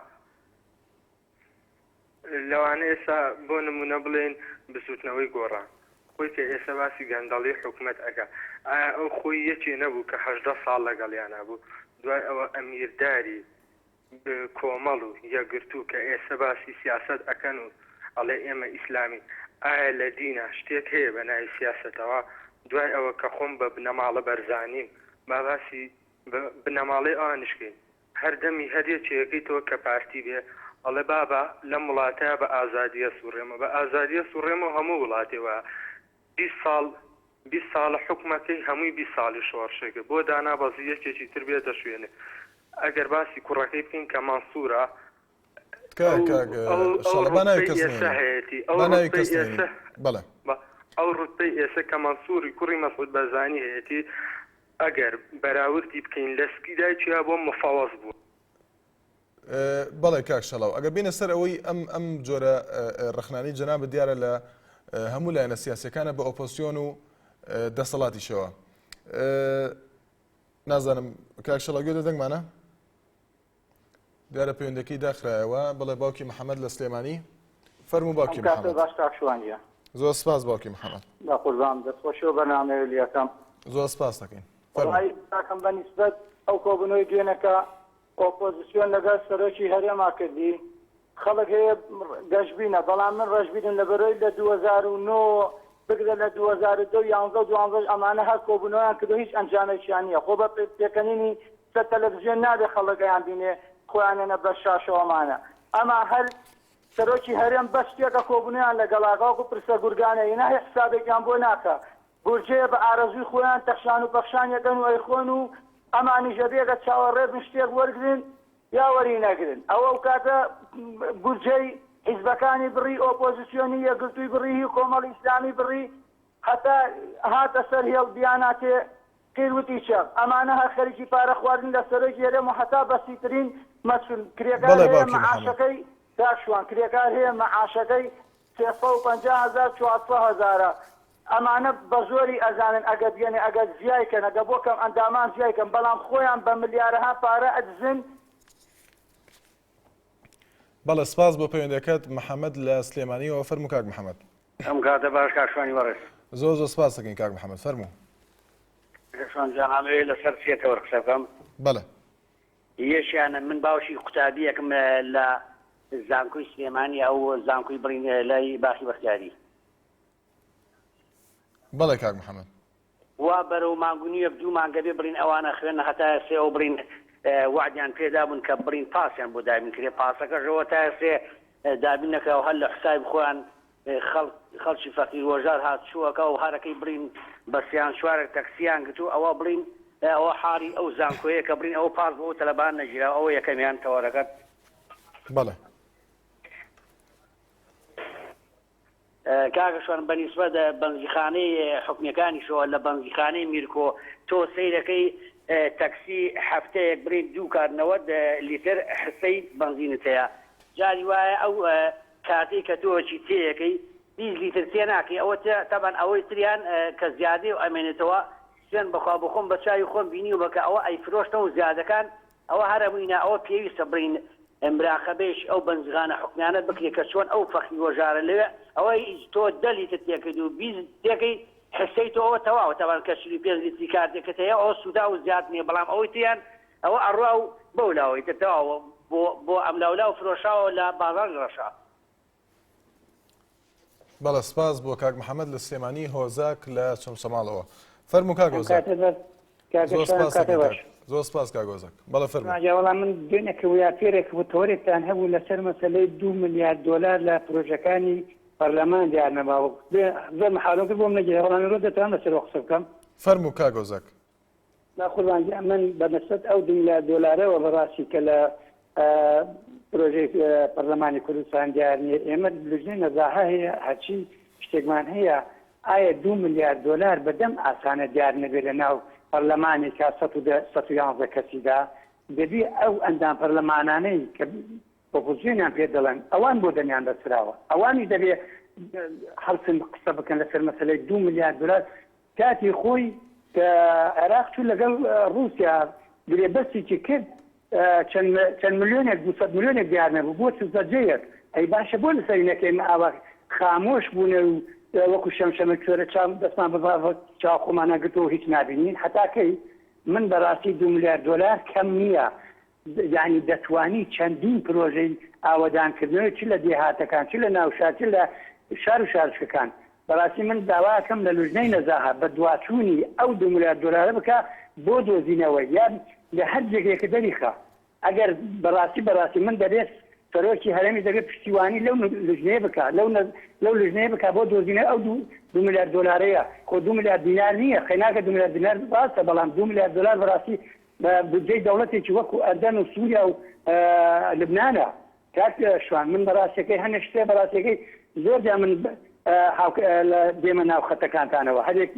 لەوانە ئێستا بۆ نمونە بڵێین بزوتنەوەی گۆڕان خۆی کە ئێستا باسی گەندەڵی حکومەت ئەکا ئایا ئەو خۆی یەکێ نەبوو کە 18 ساڵ لەگەڵیانا بوو دوای ئەوە ئەمیرداری کۆمەڵ و یەکگرتوو کە ئێستا باسی سیاسەت ئەکەن و ئەڵێ ئێمە ئیسلامین ئایا لە دینا شتێک هەیە بە ناوی سیاسەتەوە دوای ئەوە کە خۆم بە بنەماڵە بەرزانیم با باسی بنەماڵەی ئەوانیش کەین هەر دەمی هەر یەکێکەکەیتەوە کە پارتی بێ ئەڵێ بابە لەم وڵاتەیا بە ئازادی ئەسوڕێمەوە بە ئازادی ئەسوڕێمەوە هەموو وڵاتێ وایە 20 ساڵ 20 ساڵە حوکمەکەی هەمووی 20 ساڵی شۆڕشێکە بۆ دانابەزی یەکێکی تر بێتە شوێنێ ئەگەر باسی کوڕەکەی بکەین کە مەنسورە تکایە ئەو کاک ئەو ئەو شاڵە با ناوی ڕوتبەی کەس ئێستا نەهێنین هەیەتی ئەو با ناوی ڕوتبەی کەس نەهێنین ئێستا بەڵێ بە ئەو ڕوتبەی ئێستا کە مەنسوری کوڕی مەسعود بەرزانی هەیەتی ئەگەر بەراوردی بکەین لە سکی دایکیا بۆ مفەوەز بووە. بەڵێ کاک شەڵاو ئەگەر بینە سەر ئەوەی ئەم ئەم جۆرە ڕخنانی جەنابت دیارە لە هەموو لایەنە سیاسەکانە بە ئۆپۆسیۆن و دەسەڵاتیشەوە نازانم کاک شەڵاو گوێ لە دەنگمانە؟ دیارە پەیوەندەکەی داخرایەوە بەڵێ باوکی محەممەد لە سلێمانی فەرموو باوکی ئەم کاتە محەممەد باش کاک شوان گیان. زۆر سپاس باوکی محەممەد بە قوربان دەستخۆشی و بەرنامەیە لیەکەم. زۆر سپاس دەکەین فەرموو. وەڵایی کاکەم بە نیسبەت ئەو کۆبوونەوەی دوێنێکە ئۆپۆزسیۆن لەگەڵ سەرۆکی هەرێما کردی خەڵک هەیە گەشبینە بەڵام من ڕەشبینم لەبەرەوەی لە 2009 بگرە لە 2010 و 11 و 12 ئەمانە هەر کۆبوونەوەیان کردو هیچ ئەنجامێکیان نییە خۆ بە پێکەنینی سەر تەلەفزیۆن نابێ خەڵک ئەیان بینێ. خۆیان ێنە بەر شاشەوەمانە ئەما هەر سەرۆکی هەرێم بەس شتێکە کۆبونەیان لەگەڵاکا وەکو پرسە گورگانە ینا هیچ حسابێکیان بۆ ناکا بورجەیە بە ئارەزوی خۆیان تەخشان و پەخشان یەکەن و ئەیخۆن و ئەمانیش ئەبێ ئەگەر چاوەڕێ بن شتێک وەرگرن یا وەری نەگرن ئەوە ئەوکاتە بورجەی حیزبەکانی بڕی ئۆپۆزسیۆنی یەکگرتووی بڕی هی کۆمەڵی ئیسلامی بڕی هەتا هاتە سەر هێڵ بیاناتێ قیر وتی چەق ئەمانە هەر خەریکی پارە خواردن لە سەرۆکی هەرێم و هەتا بەسیترین مەسول کرێکار بەڵێ هەیە باوکی محەمەد. مەعاشەکەی کاک شوان کرێکار هەیە مەعاشەکەی 350 هەزار 400 هەزارە ئەمانە بەزۆری ئەزانن ئەگەر بیەنێ ئەگەر زیای کەن ئەگەر بۆ کەم ئەندامان زیای کەن بەڵام خۆیان بە ملیارەها پارە ئەدزن. بەڵێ سپاس بۆ پەیوەندەکەت محەمەد لە سلێمانیەوە فەرموو کاک محەمەد. ئەم کاتە باش کاک شوانی بەڕێز. زۆر زۆر سپاس دەکەین کاک محەمەد فەرموو. کاک شوان جان ئەمەوێ لەسەر سێ تەوەر قسە بکەم. بەڵێ. یەکیان من باوکی قوتابیەکم لە زانکۆی سلێمانی ئەو زانکۆی بڵین لای باخی بەختیاری. بەڵێ کاک محەمەد. وا بەرەو مانگ و نیوێک دوو مانگە بێ بڵین ئەوانە خوێندن هەتا ئێستێ ئەو بڵین وەعدیان پێ دابوون کە بڵین پاسیان بۆ دابین کرێ پاسەکەشەوە تا ئێستێ دابین نەکراوە هەر لە حسابی خۆیان خەڵک خەڵکی فەقیر وەژار هات چووەکە و هەرەکەی بڵین بە سیان چوارێک تەکسیان گرتوو ئەوە بڵین ئەوە حاڵی ئەو زانکۆیە کە بڵین ئەوە پاس بۆ ئەو تەلەبان نەگیراوە ئەوە یەکەمیان تەوەرەکەت. بەڵێ. کاکە شوان بە نیسبەت بەنزیخانەی حکومیەکانیشەوە لە بەنزیخانەی میرکۆ تۆ سەیرەکەی تەکسی هەفتەیەک بڵێی دوو کات 90 لیتر حسەی بەنزینت هەیە جاری وایە ئەو کاتەی کە تۆ چی تێیەکەی 20 لیتر تێ ناکەی ئەوە تەبعەن ئەوەی تریان کە زیادەی و ئەمێنێتەوە سوێن بەخوا بۆخۆم بە چاوی خۆم بینیومە کە ئەوە ئەیفرۆشتەوە زیادەکان ئەوە هەر هەمووی نا ئەوە پێویستە بڵێین مراقەبەیەکی ئەو بەنزیخانە حکومیانە بکرێت کە چۆن ئەو فەقیر وەژارە لەوێ ئەوە هیچ تۆ دە لیتر تێکرد و 20 تێکەی حسەی تۆ ئەوە تەواوە تەبان کە 45 لیتری کارتێکت هەیە ئەوە سودا و زیاد نییە بەڵام ئەوەی تریان ئەوە ئەڕوا و بەو لاوەی تر تەواوە بۆ بۆ ئەملاولاو فرۆشاوە لە بازاڕی ڕەشا. بەڵێ سپاس بۆ کاک محەممەد لە سلێمانی هۆزاک لە چەمچەماڵەوە فەرموو کاک هۆزاک زۆر سپاس زۆر سپاس کاک هۆزاک بەڵێ فەرموو وەڵام من دوێنێ یا پێرێک بوو تۆرێکتان هەبوو لەسەر مەسەلەی دو ملیار دۆلار لە پرۆژەکانی پەرلەمان دیار نەما زۆر محاولەم کرد بۆم نەگیرا بەڵام ئێرۆ دەتوانم لەسەر قسە بکەم فەرموو کاک هۆزاک نا قوربان گیان من بە نسبەت ئەو دو ملیار دۆلارەوە بەڕاستی کە لە پرۆژەی پەرلەمانی کوردستان دیار نییە ئێمە لجنەی نەزاهە هەیە هەرچی شتێکمان هەیە ئایا دو ملیار دۆلار بەدەم ئاسانە دیار نەبێت لە ناو پەرلەمانێکا 111 کەسیدا دەبی ئەو ئەندام پەرلەمانانەی کە ئۆپۆزسیۆنیان پێ دەڵێن ئەوان بۆ دەمیان بەستراوە ئەوانیش دەبێ هەڵسن قسە بکەن لەسەر مەسەلەی دو ملیار دۆلار کاتی خۆی کە عێراق چوو لەگەڵ ڕووسیا گرێبەستێکی کرد چەند چەند ملیۆنێک 200 ملیۆنێک دیار نەبوو بۆ سزەجەیەک ئەی باشە بۆ لەسەری نەکەین ئاوا خامۆش بوونە و وەکو شەمشەمە کوێرە چاو دەستمان بە چاو خۆمانە گرتەوە هیچ نابینین هەتا کەی من بەڕاستی دو ملیار دۆلار کەم نییە یانی دەتوانی چەندین پرۆژەی ئاوەدانکردنەوەی چ لە دێهاتەکان چ لە ناوشار چ لە شار و شارۆچکەکان بەڕاستی من داواکەم لە لوجنەی نەزاهە بەدواچوونی ئەو دو ملیار دۆلارە بکا بۆ دۆزینەوەی یان لە هەر جێگەیەکە دەریخا ئەگەر بەڕاستی بەڕاستی من دەبێت سەرۆکی هەرێمیش دەبێت پشتیوانی لەو لوجنەیە بکا لەو لەو لوجنەیە بکا بۆ دۆزینەوەی ئەو دو دو ملیار دۆلارەیە خۆ دو ملیار دینار نییە قەیناکە دو ملیار دینار ڕاستە بەڵام دو ملیار دۆلار بەڕاستی بە بودجەی دەوڵەتێکی وەکو ئەردەن و سوریا و لوبنانە کاک شوان من بەڕاستەکەی هەنێک شتێ بەڕاستەکەی زۆر جا من دێمە ناو خەتەکانتانەوە هەرێک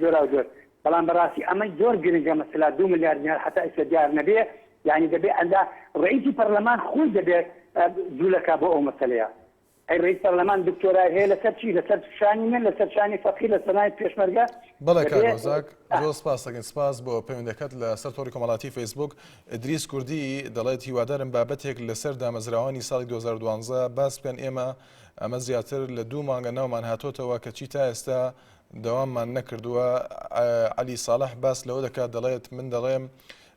جۆرا و جۆر بەڵام بەڕاستی ئەمە زۆر گرنگە مەسلا دو ملیار دینار حتا ئیستا دیار نەبێ یعنی دەبێ ئەندا ڕئیسی پەرلەمان خۆی دەبێت جوولەکە بۆ ئەو مەسەلەیە ئەی ڕئیس پەرلەمان دکتۆرای هەیە لەسەر چی؟ لەسەر شانی من لەسەر شانی فەقیر لەسەر ناوی پێشمەرگە؟ بەڵێ کاک دەبێ هۆزاک زۆر سپاس دەکەین سپاس بۆ پەیوەندەکەت لەسەر تۆڕی کۆمەڵاتی فەیسبوک ئیدریس کوردی دەڵێت هیوادارم بابەتێک لەسەر دامەزراوانی ساڵی 2012 باس بکەن ئێمە ئەمە زیاتر لە دوو مانگە ناومان هاتۆتەوە کەچی تا ئێستا دەواممان نەکردووە عەلی ساڵح باس لەوە دەکات دەڵێت من دەڵێم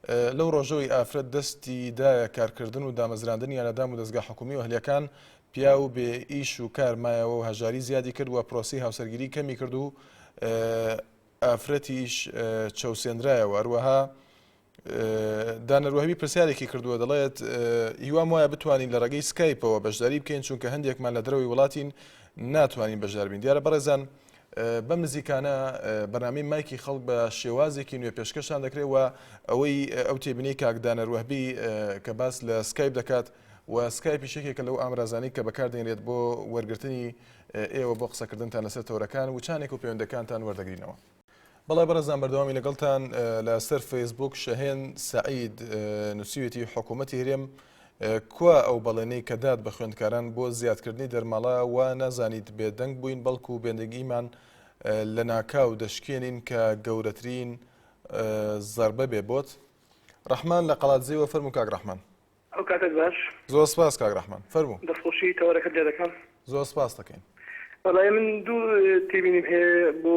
لەو ڕۆژەوەی ئافرەت دەستی دایە کارکردن و دامەزراندنیان لە دام و دەزگا حکومی و ئەهلیەکان، پیاو بێ ئیش و کار مایەوە و هەژاری زیادی کرد و پرۆسەی هاوسەرگیری کەمی کرد و ئافرەتیش چەوسێنرایەوە. هەروەها. دانەر وەهبی پرسیارێکی کردووە دەڵێت هیوام وایە بتوانین لە ڕێگەی سکایپەوە بەشداری بکەین چونکە هەندێکمان لە دەرەوەی وڵاتین ناتوانین بەشدار بین دیارە بەڕێزان بەم نزیکانە بەرنامەی مایکی خەڵک بە شێوازێکی نوێ پێشکەشتان دەکرێت و ئەوەی ئەو تێبینی کاک دانەر وەهبی کە باس لە سکایپ دەکات و سکایپیش یەکێکە لەو ئامرازانەی کە بەکاردێنرێت بۆ وەرگرتنی ئێوە بۆ قسەکردنتان لەسەر تەوەرەکان وچانێک و پەیوەندەکانتان وەردەگرینەوە. بەڵێ بەڕێزان بەردەوامی لەگەڵتان لە سەر فەیسبوک شەهێن سەعید نووسیوێتی حکوومەتی هەرێم کوا ئەو بەڵێنەی کە دات بە خوێندکاران بۆ زیادکردنی دەرماڵە وا نازانیت بێدەنگ بووین بەڵکو بێدەنگیمان لە ناکاو دەشکێنین کە گەورەترین زەربە بێ بۆت ڕەحمان لە قەڵادزێوە فەرموو کاک ڕەحمان. ئەو کاتەت باش. زۆر سپاس کاک ڕەحمان فەرموو. دەستخۆشی تەوەرەکەت لێ دەکەم. زۆر سپاست دەکەین. وەڵایی من دوو تێبینیم هەیە بۆ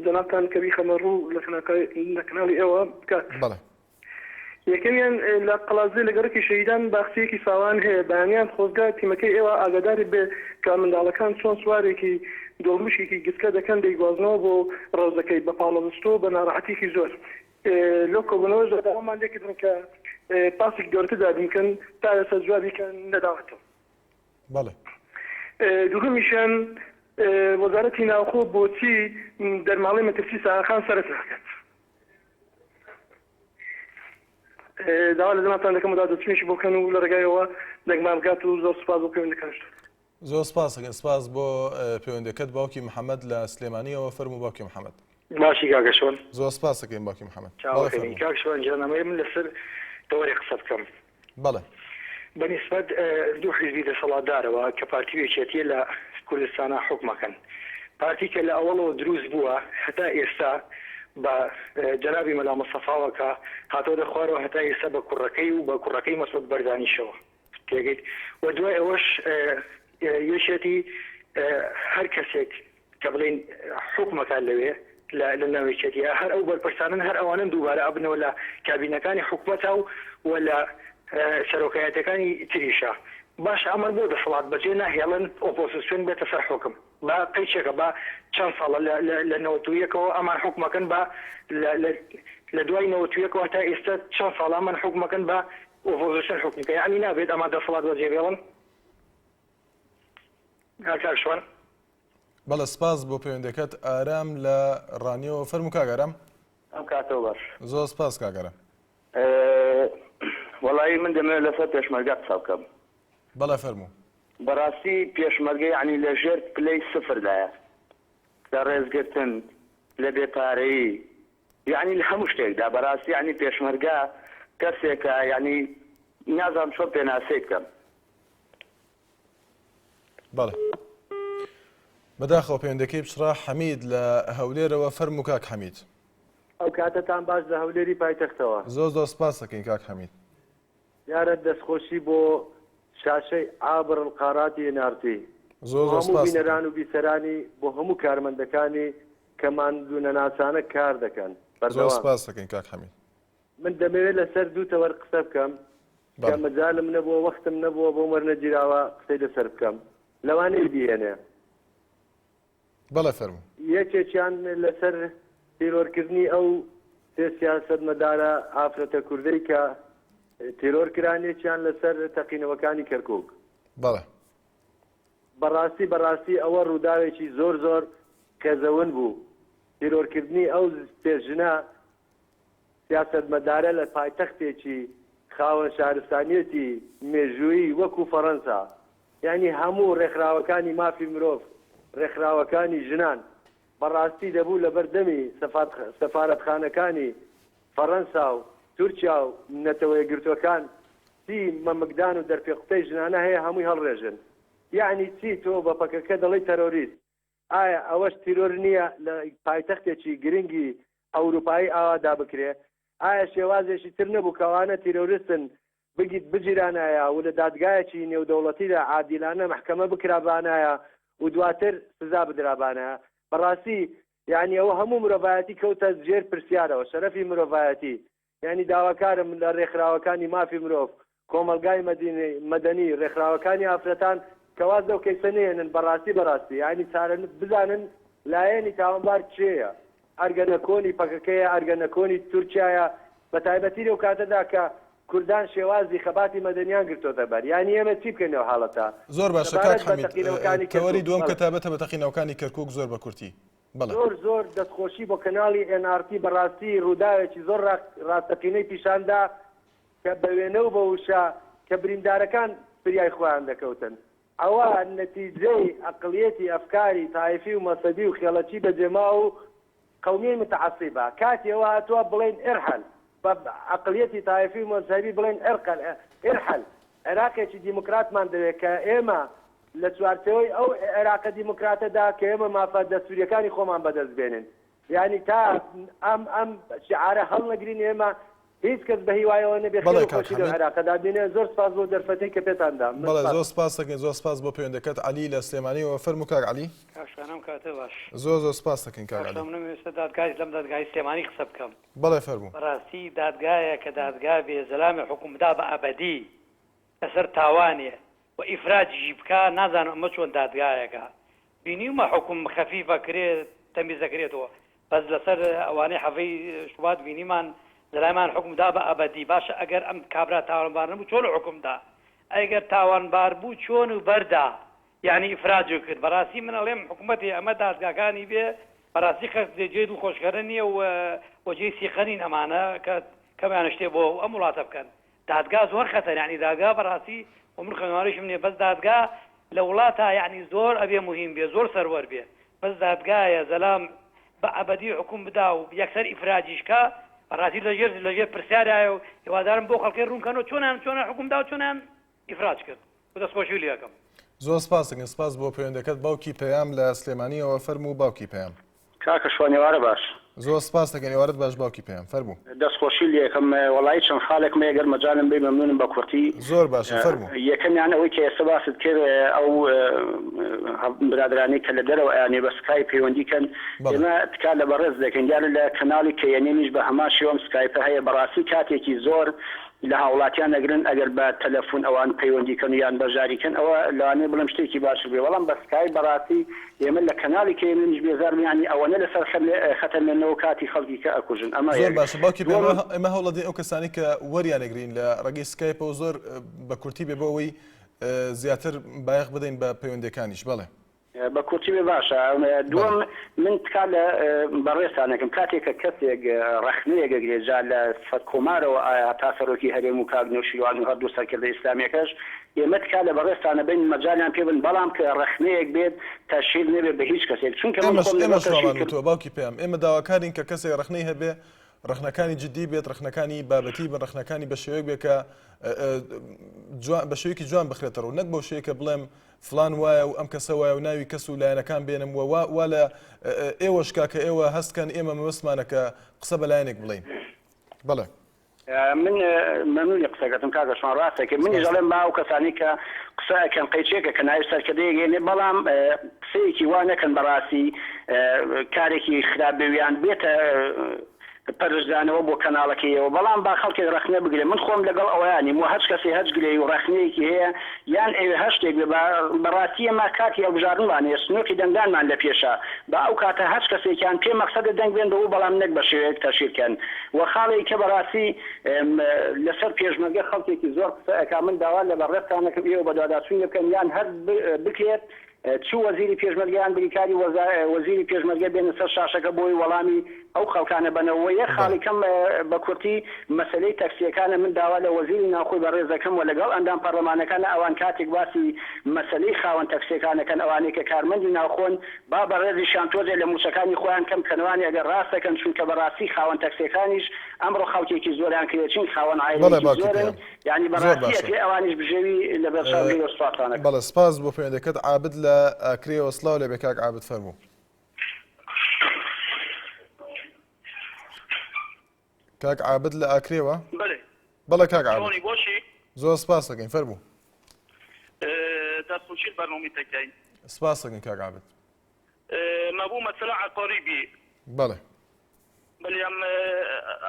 جەنابتان کە بیخەمە ڕوو لە لە کەناڵی ئێوە بکات. بەڵێ. یەکەمیان لە قەڵادزێ لە گەڕەکی شەهیدان باخچەیەکی ساوایان هەیە بەیانیان خۆزگە تیمەکەی ئێوە ئاگاداری بێ کە منداڵەکان چۆن سوارێکی دۆڵمشێکی گچکە دەکەن دەیگوازنەوە بۆ ڕەوزەکەی بە پاڵەپەستۆ بە ناڕەحەتیەکی زۆر لەو کۆبوونەوەشدا داوامان لێکردن کە پاسێکی گەورەتر دابین بکەن، تا ئێستا جوابیکیان نەداوەتەوە. بەڵێ. دووهەمیشیان وەزارەتی ناوخۆ بۆچی دەرماڵەی مەترسی ساغەخان سەرف ناکات؟ داوا لە جەنابتان دەکەم بەدواداچوونێکی بۆ بکەن و لە ڕێگایەوە دەنگمان بگات و زۆر سوپاس بۆ پەیوەندیەکانشتان. زۆر سپاس ئەکەین سپاس بۆ پەیوەندەکەت باوکی محەمەد لە سلێمانیەوە فەرموو باوکی محەمەد. باشی کاکە شوان. زۆر سپاس ئەکەین باوکی محەمەد. بەڵێ چاوەکەی فەرموو. کاک شوان گیان ئەمەوێ من لەسەر تەوەرێک قسە بکەم. بەڵێ. بە نیسبەت دوو حیزبی دەسەڵاتدارەوە کە پارتی و یەکێتیە لە کوردستانا حوکمەکەن. پارتی کە لە ئەوەڵەوە دروست بووە هەتا ئێستا بە جەنابی مەلا مستەفاوە کە هاتۆتە خوارەوە هەتا ئێستا بە کوڕەکەی و بە کوڕەکەی مەسعود بەرزانیشەوە. تێگەیت و دوای ئەوەش یەکێتی هەر کەسێک کە بڵێین حوکمەکات لەوێ لە ناو یەکێتیە هەر ئەو بەرپرسانن هەر ئەوانن دووبارە ئەبنەوە لە کابینەکانی حکومەتا و و لە سەرۆکایەتەکانی تریشا باشە ئەمان بۆ دەسەڵات بەجێ ناهێڵن ئۆپۆزسیۆن بێتە سەر حوکم با قەیچێکە با چەند ساڵە لە لە لە نەوەتویەکەوە ئەمان حوکمەکەن با لە لە لە دوای نەوەتویەکەوە تا ئێستا چەند ساڵە ئەمان حوکمەکەن با ئۆپۆزسیۆن حوکم کە یەعنی نابێت ئەمان دەسەڵات بەجێ بێڵن ها کاک شوان. بەڵێ سپاس بۆ پەیوەندەکەت ئارام لە ڕانیەوە فەرموو کاک ئارام. ئەم کاتەوە باش. زۆر سپاس کاک ئارام. وەڵایی من دەمەوێت لەسەر پێشمەرگە قسە بکەم. بەڵێ فەرموو. بەڕاستی پێشمەرگە یەعنی لە ژێر پلەی سفردایە لە ڕێزگرتن لە بێ پارەیی یەعنی لە هەموو شتێکدا بەڕاستی یەعنی پێشمەرگە کەسێکە یەعنی نازانم چۆن پێناسەی بکەم. بەڵێ بەداخەوە پەیوەندەکەی پچڕا حەمید لە هەولێرەوە فەرموو کاک حەمید. ئەو کاتەتان باش لە هەولێری پایتەختەوە. زۆر زۆر سپاس دەکەین کاک حەمید. دیارە دەستخۆشی بۆ شاشەی عابر القاراتی ئێن ئاڕ تی زۆر بۆ زۆر هەموو سپاس بینەران دەکەین. و بیسەرانی بۆ هەموو کارمەندەکانی کە ماندوونەناسانە کار دەکەن زۆر بەردەوام. سپاس دەکەین کاک حەمید. من دەمەوێت لەسەر دوو تەوەر قسە بکەم کە بەڵێ. مەجالم نەبووە وەختم نەبووە بۆم وەرنەگیراوە قسەی لەسەر بکەم لەوانەیە بیهێنێ. بەڵێ فەرموو. یەکێکیان لەسەر تیرۆرکردنی ئەو سێ سیاسەتمەدارە ئافرەتە کوردەی کە تیرۆر کران، یەکیان لەسەر تەقینەوەکانی کەرکوک. بەڵێ. بەڕاستی بەڕاستی ئەوە ڕووداوێکی زۆر زۆر قێزەون بوو، تیرۆرکردنی ئەو سێ ژنە سیاسەتمەدارە لە پایتەختێکی خاوەن شارستانیەتی مێژوویی وەکو فەڕەنسا، یانی هەموو ڕێکخراوەکانی مافی مرۆڤ، ڕێکخراوەکانی ژنان بەڕاستی دەبوو لەبەر دەمی سەفارەتخانەکانی فەڕەنسا و تورکیا و نەتەوەیەکگرتووەکان چی مەمکدان و دەرپێقوتەی ژنانە هەیە هەمووی هەڵڕێژن. یەعنی چی تۆ بە پەکەکە دەڵێی تەرۆریست؟ ئایا ئەوەش تیرۆر نییە لە پایتەختێکی گرنگی ئەوروپایی ئاوا بکرێ؟ ئایا شێوازێکی تر نەبوو کە ئەوانە تیرۆریستن بگیت بگیرانایە و لە دادگایەکی نێودەوڵەتیدا عادیلانە مەحکەمە بکرابانایە و دواتر سزا بدرابانایە؟ بەڕاستی یانی ئەوە هەموو مرۆڤایەتی کەوتە ژێر پرسیارەوە، شەرەفی مرۆڤایەتی. یانی داواکارم لە رێکخراوەکانی مافی مرۆڤ، کۆمەڵگای مەدەنی، رێکخراوەکانی ئافرەتان کە واز لەو کەیسە نەهێنن بەڕاستی بەڕاستی یانی چارە بزانن لایەنی تاوانبار کێیە ئەرگەنەکۆنی پەکەکەیە ئەرگەنەکۆنی تورکیایە. بە تایبەتی لەو کاتەدا کە کوردان شێوازی خەباتی مەدەنیان گرتۆتە بەر. یانی ئێمە چی بکەین لەو حاڵەتە؟ زۆر باشە کاک سەبارەت بە حەمید، تەقینەوەکانی تەوەری کەرکوک، دووەم کە بەڵێ. تایبەتە بە تەقینەوەکانی کەرکوک زۆر بە کورتی. بەڵێ. زۆر زۆر دەستخۆشی بۆ کەناڵی ئێن ئاڕ تی بەڕاستی ڕووداوێکی زۆر ڕاستەقینەی پیشان دا کە بە وێنە و بە وشە کە بریندارەکان فریای خۆیان دەکەوتن ئەوە نەتیجەی ئەقڵیەتی ئەفکاری تایفی و مەسەبی و خێڵەکی بەجێماو و قەومیەی متعصیبە کاتی ئەوە هاتووە بڵێین ارحل بە عەقڵیەتی تایفی و مەزهەبی بڵێین ارقل ارحل عێراقێکی دیموکراتمان دەوێت کە ئێمە لە چوارچێوەی ئەو عێراقە دیموکراتەدا کە ئێمە مافە دەستوریەکانی خۆمان بەدەست بێنین یانی تا ئەم ئەم شیعارە هەڵنەگرین ئێمە هیچ کەس بە هیوایەوە نەبێ خێر بەڵێ و کاک خۆشی لەو حەمید. عێراقەدا بینێ زۆر سپاس بۆ دەرفەتەی کە پێتان دام من بەڵێ سپاس. زۆر سپاس دەکەین زۆر سپاس بۆ پەیوەندەکەت عەلی لە سلێمانیەوە فەرموو کاک عەلی. کاک شوان ئەم کاتە باش. زۆر زۆر سپاس دەکەین کاک کاک عەلی. شوان منم ئێستا دادگای لەم دادگای سلێمانی قسە بکەم. بەڵێ فەرموو. بەڕاستی دادگایە کە دادگا بێ زەلامی حوکم بدا بە ئەبەدی لەسەر تاوانێ و ئیفراجیشی بکا نازانم ئەمە چۆن دادگایەکە بینیومە حوکم خەفیف ئەکرێ تەمیز ئەکرێتەوە بەس لەسەر ئەوانەی حەڤەی شوبات بینیمان زەلامان حوکم دا بە ئەبەدی باشە ئەگەر ئەم کابرا تاوانبار نەبوو چۆن حوکم دا ئەگەر تاوانبار بوو چۆن و بەردا یانی ئیفراجی کرد بەڕاستی من ئەڵێم حکومەتی ئەمە دادگاکانی بێ بەڕاستی قەت جێی دڵخۆشکەرە نییە و و جێی سیقە نین ئەمانە کە کەمیان شتێ بۆ ئەم وڵاتە بکەن دادگا زۆر خەتەر یانی دادگا بەڕاستی خۆ من خوێنەواریشم نیە بەس دادگا لە وڵاتا یانی زۆر ئەبێ موهیم بێ زۆر سەروەر بێ بەس دادگایە زەلام بە ئەبەدی حوکم بدا و یەکسەر ئیفراجیش کا بەڕاستی لەژێر لەژێر پرسیارایە و هیوادارم بۆ خەڵکی ڕوون کەنەوە چۆنیان چۆنیان حوکم دا و چۆنیان ئیفراج کرد و دەستخۆشی لێ ئەکەم. زۆر سپاس دەکەین سپاس بۆ پەیوەندەکەت باوکی پەیام لە سلێمانیەوە فەرموو باوکی پەیام. کاکە شوان ئێوارە باش. زۆر سپاس دەکەین ئێوارەت باش باوکی پەیام فەرموو. دەست خۆشی لێکەم وەڵایی چەند خاڵێکم هەیە گەر مەجالم بەی مەمنونم بە کورتی. زۆر باشە فەرموو. یەکەمیان ئەوەی کە ئێستا باست کرد ئەو برادەرانەی کە لە دەرەوە ئەیانەوێ بە سکایپ پەیوەندی کەن ئێمە تکا لە بەڕێز دەکەین دیارە لە کەناڵی کەیەنێنیش بە هەمان شێوە ئەم سکایپە هەیە بەڕاستی کاتێکی زۆر لە هاوڵاتیان ئەگرن ئەگەر بە تەلەفون ئەوان پەیوەندی کەن و یان بەشداری کەن ئەوە لەوانەیە بڵێم شتێکی باشتر بێ بەڵام بە سکایپ بەڕاستی ئێمە لە کەناڵی کەیەنێنیش بێزار بووین یانی ئەوەنە لەسەر خەتە مێنەوە کاتی خەڵکی کە ئەکوژن ئەمە زۆر یەک باشە باوکی دووەم. پێم ئێمە هەوڵەدەین ئەو کەسانەی کە وەریانەگرین لە ڕێگەی سکایپەوە زۆر بە کورتی بێ بۆ ئەوەی زیاتر بایەخ بدەین بە پەیوەندیەکانیش بەڵێ. بە کورتی بێ باشە. دووەم من تکا لە بەڕێزتان ئەکەم کاتێک کە کەسێک ڕەخنەیەک ئەگرێ جا لە سەرکۆمارەوە ئایا تا سەرۆکی هەرێم و کاک نەوشیروان و هەردوو سەرکردە ئیسلامیەکەش ئێمە تکا لە بەڕێزتان ئەبەین مەجالیان پێ بن بەڵام کە ڕەخنەیەک بێت تەشهیر نەبێت بە هیچ کەسێک چونکە من ئێمەش خۆم لەگەڵ ئێمەش تەشهیر وامان کرد وتووە باوکی پەیام ئێمە داواکارین کە کەسێک ڕەخنەی هەبێ ڕەخنەکانی جدی بێت ڕەخنەکانی بابەتی بن ڕەخنەکانی بە شێوەیەک بێ کە جوان بە شێوەیەکی جوان بخرێتە ڕوو نەک بەو شێوەیە کە بڵێم فڵان وایە و ئەم کەسە وایە و ناوی کەس و لایەنەکان بێنم و وا وا لە ئێوەش کا کە ئێوە هەست کەن ئێمە مەبەستمانە کە قسە بە لایەنێک بڵێین. بەڵێ. من مەمنونی قسەکەتم کاکە شوان ڕاست دەکەی منیش ئەڵێم با ئەو کەسانەی کە قسە ئەکەن قەیچێکە کە ناوی سەرکردەیەک ئێنێ بەڵام قسەیەکی وا نەکەن بەڕاستی کارێکی خراپ بێ ویان بێتە پەرچدانەوە بۆ کەناڵەکەیەوە بەڵام با خەڵکێک ڕەخنە بگرێ من خۆم لەگەڵ ئەوەیا نیم وە هەچ کەسێ هەچ گلەیی و ڕەخنەیەکی هەیە یان ئەیوێ هەر شتێک بێ با بەڕاستی ئێمە کاتی هەڵبژاردنمان هەیە سنوقی دەنگدانمان لە پێشە با ئەو کاتە هەچ کەسێکیان پێ مەقسەدە دەنگ بێن بەو بەڵام نەک بە شێوەیەک تەشهیر کەن وە خاڵێکی کە بەڕاستی لەسەر پێشمەرگە خەڵکێکی زۆر قسە ئەکا من داوا لە بەڕێزتان ئەکەم ئێوە بەدواداچوونی بکەن یان هەر بکرێت چ وەزیری پێشمەرگە یان بریکاری وەزیری پێشمەرگە بێنە سەر شاشەکە بۆی وەڵامی ئەو خەڵکانە بەنەوە وە یەک خاڵی کەم بە کورتی مەسەلەی تەکسیەکانە من داوا لە وەزیری ناوخۆی بەڕێز دەکەم وە لەگەڵ ئەندام پەڕلەمانەکانە ئەوان کاتێک باسی مەسەلەی خاوەن تەکسیەکانەکەن ئەوانەی کە کارمەندی ناوخۆن با بەڕێزیشیان تۆزێ لە موچەکانی خۆیان کەم بکەنەوانی ئەگەر ڕاست دەکەن چونکە بەڕاستی خاوەن تەکسیەکانیش ئەمڕۆ خەڵکێکی زۆریان کرێچین خاوەن بەڵێ عایلەیەکی باوکی زۆرن پەیام یانی زۆر بەڕاستی باشە. ئەکرێ ئەوانیش بژێوی لەبەرچاو بگرن و سوپاستان ئەکەم. بەڵێ سپاس بۆ پەیوەندەکەت عابد لە ئاکرێوە سڵاو لێبێ کاک عابد فەرموو. کاک عابد لە ئاکرێوە؟ بەلێ. بەڵێ کاک عابد. چۆنی باشی؟ زۆر سپاس دەکەین فەرموو. دەست خۆشی بەرنامی تەکەین. سپاس دەکەین کاک عابد. مەبوو مەسەلە عەقاری بی. بەڵێ. بەلێ ئەم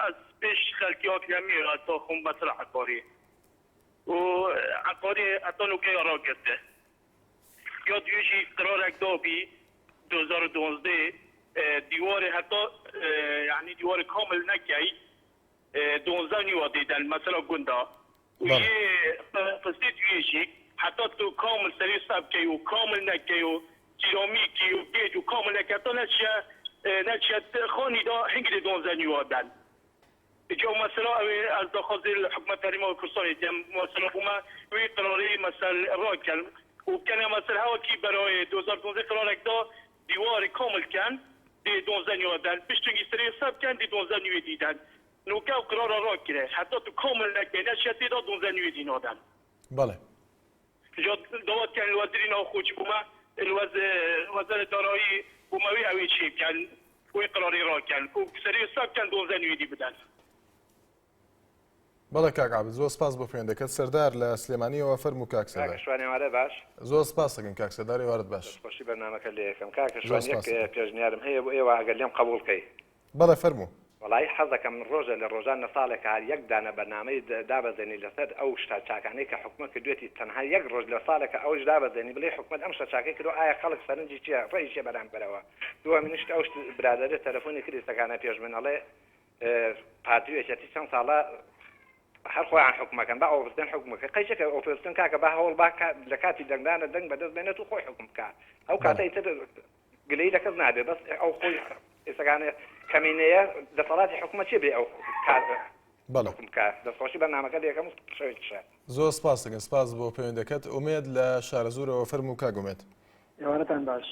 ئەز پێش خەلکی ئاکرەمی ئەز تا خۆم مەسەلە عەقاری و عەقاری هەتا نوکەیا ڕاگرتە یا دویژی قرارەک دابی 2012 دیوارێ هەتا یعنی دیوارێ کامل نەکەی. دۆنزە نیوە دێدەن مەسەلا گوندا و یێ قستێ دوێ ژی حەتا تو کامل سەرێ سەب کەی و کامل نەکەی و سیرامیکی و گێج و کامل نەکەی حەتا نەچیە نەچیە خانی دا هنگی دێ دۆنزە نیوە دەن جا مەسەلا ئەوێ ئەز داخوازێ لە حکومەت هەرێما کوردستانێ دکەم مەسەلا بۆ مە وێ قرارێ مەسەل ڕاکەن و بکەنە مەسەل هەوەکی بەرایێ 2012 قرارێک دا دیوار کامل کەن دێ دۆنزە نیوە دەن پشتنگی سەرێ سەب کەن دێ دۆنزە نیوێ دی دەن نوکە و قرارە ڕاک کرێ حەتا تو کامل نەکەی نەچیە تێدا دۆنزە نیوێ دی نادەن. بەڵێ. جا داوات کەن لوەزیری ناوخۆ چ بومە لوەز وەزارەت دارایی بومە وێ ئەوێ چێ بکەن وێ قراری ڕاکەن کو سەرێ سەب کەن دۆنزە نیوێ دی بدەن. بەڵێ کاک عابد زۆر سپاس بۆ پەیوەندەکەت. سەردار لە سلێمانیەوە فەرموو کاک سەردار. کاکە شوان ئێوارە باش. زۆر سپاس دەکەین کاک سەردار ئێوارەت باش. دەست خۆشی بەرنامەکەت لێ ئەکەم. کاکە زۆر شوان یەک سپاس دەکەم. پێشنیارم هەیە بۆ ئێوە ئەگەر لێم قەبووڵ کەی. بەڵێ فەرموو. وەڵایی حەز دەکەم ڕۆژێ لە ڕۆژان لە ساڵێکا یەک دانە بەرنامەی دابەزێنی لەسەر ئەو شتە چاکانەی کە حکومەت کردوێتی تەنها یەک ڕۆژ لە ساڵێکا ئەوەیش دابەزێنی بڵێی حکومەت ئەم شتە چاکەی کردوە ئایا خەڵک سەرنجی چیە ڕەئی چیە بەرامبەرەوە دووەمینیش ئەو شت برادەرە تەلەفۆنی کرد ئیستەکانە پێش من ئەڵێ پارتی و یەکێتی چەند ساڵە هەر خۆیان حوکمەکەن با ئۆپۆزسیۆن حوکم بکە قەیچەکە ئۆپۆزسیۆن کاکە با هەوڵ با لە کاتی دەنگدانە دەنگ بەدەست بێنێت و خۆی حوکم بکە ئەو کاتە ئیتر گلەیی لە کەس نابێ بەس ئەو خۆی ئێستەکانە کەمینەیە دەسەڵاتی حکومە چێ بێ ئەو کار بەڵێ حوکم بکە دەستخۆشی بەرنامەکە لێکەم و شەوێکی شاد. زۆر سپاس دەکەین سپاس بۆ پەیوەندەکەت ئومێد لە شارەزوورەوە فەرموو کاک ئومێد. ئێوارەتان باش.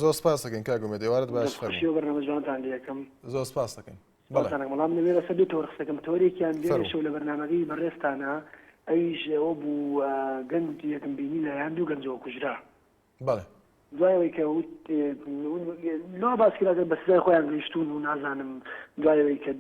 زۆر سپاس دەکەین کاک ئومێد ئێوارەت باش دەست خۆشی فەرموو. و بەرنامە جوانتان لێ ئەکەم. زۆر سپاس دەکەین بەڵێ. سپاستان ئەکەم وەڵا من ئەمەوێ لەسەر دوو تەوەر قسە کەم تەوەرێکیان دوێنێ فەرموو. شەو لە بەرنامەکەی بەڕێزتانا ئەویش ئەوە بوو گەنجێکم بینی لەلایەن دوو گەنجەوە کوژرا. بەڵێ. دوای ئەوەی کە وت لەوە باس کرا کە بە سزای خۆیان گەیشتوون و نازانم دوای ئەوەی کە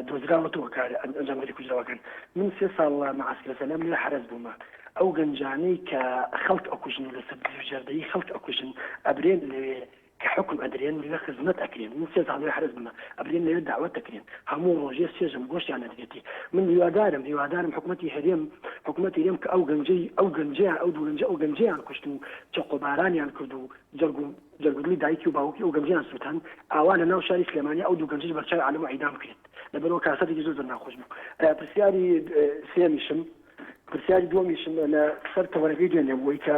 دۆزراوەتەوە کار ئەنجامدەری کوژراوەکان من سێ ساڵ لە مەعسکرە سەلام لەوێ حەرەس بوومە ئەو گەنجانەی کە خەڵک ئەکوژن و لەسەر دزی و جەردەیی خەڵک ئەکوژن ئەبرێن لەوێ کە حوکم ئەدرێن لەوێ خزمەت ئەکرێن من سێ ساڵ لەوێ حەرەس بوومە ئەبرێن لەوێ دەعوەت ئەکرێن هەموو ڕۆژێ سێ ژەم گۆشتیان ئەدرێتی من هیوادارم هیوادارم حکومەتی هەرێم حکومەتی هەرێم کە ئەو گەنجەی ئەو گەنجەیان ئەو دوو گەنجە ئەو گەنجەیان کوشت و چەقۆبارانیان کرد و جەرگ و جەرگ و دڵی دایکی و باوکی ئەو گەنجەیان سووتاند ئاوا لە ناو شاری سلێمانی ئەو دوو گەنجەش بەرچاوی عالەم و عیدام بکرێت لەبەرئەوە کارەساتێکی زۆر زۆر ناخۆش بوو پرسیاری سێیەمیشم پرسیاری دووەمیشم لە سەر تەوەرەکەی دوێنێ بووی کە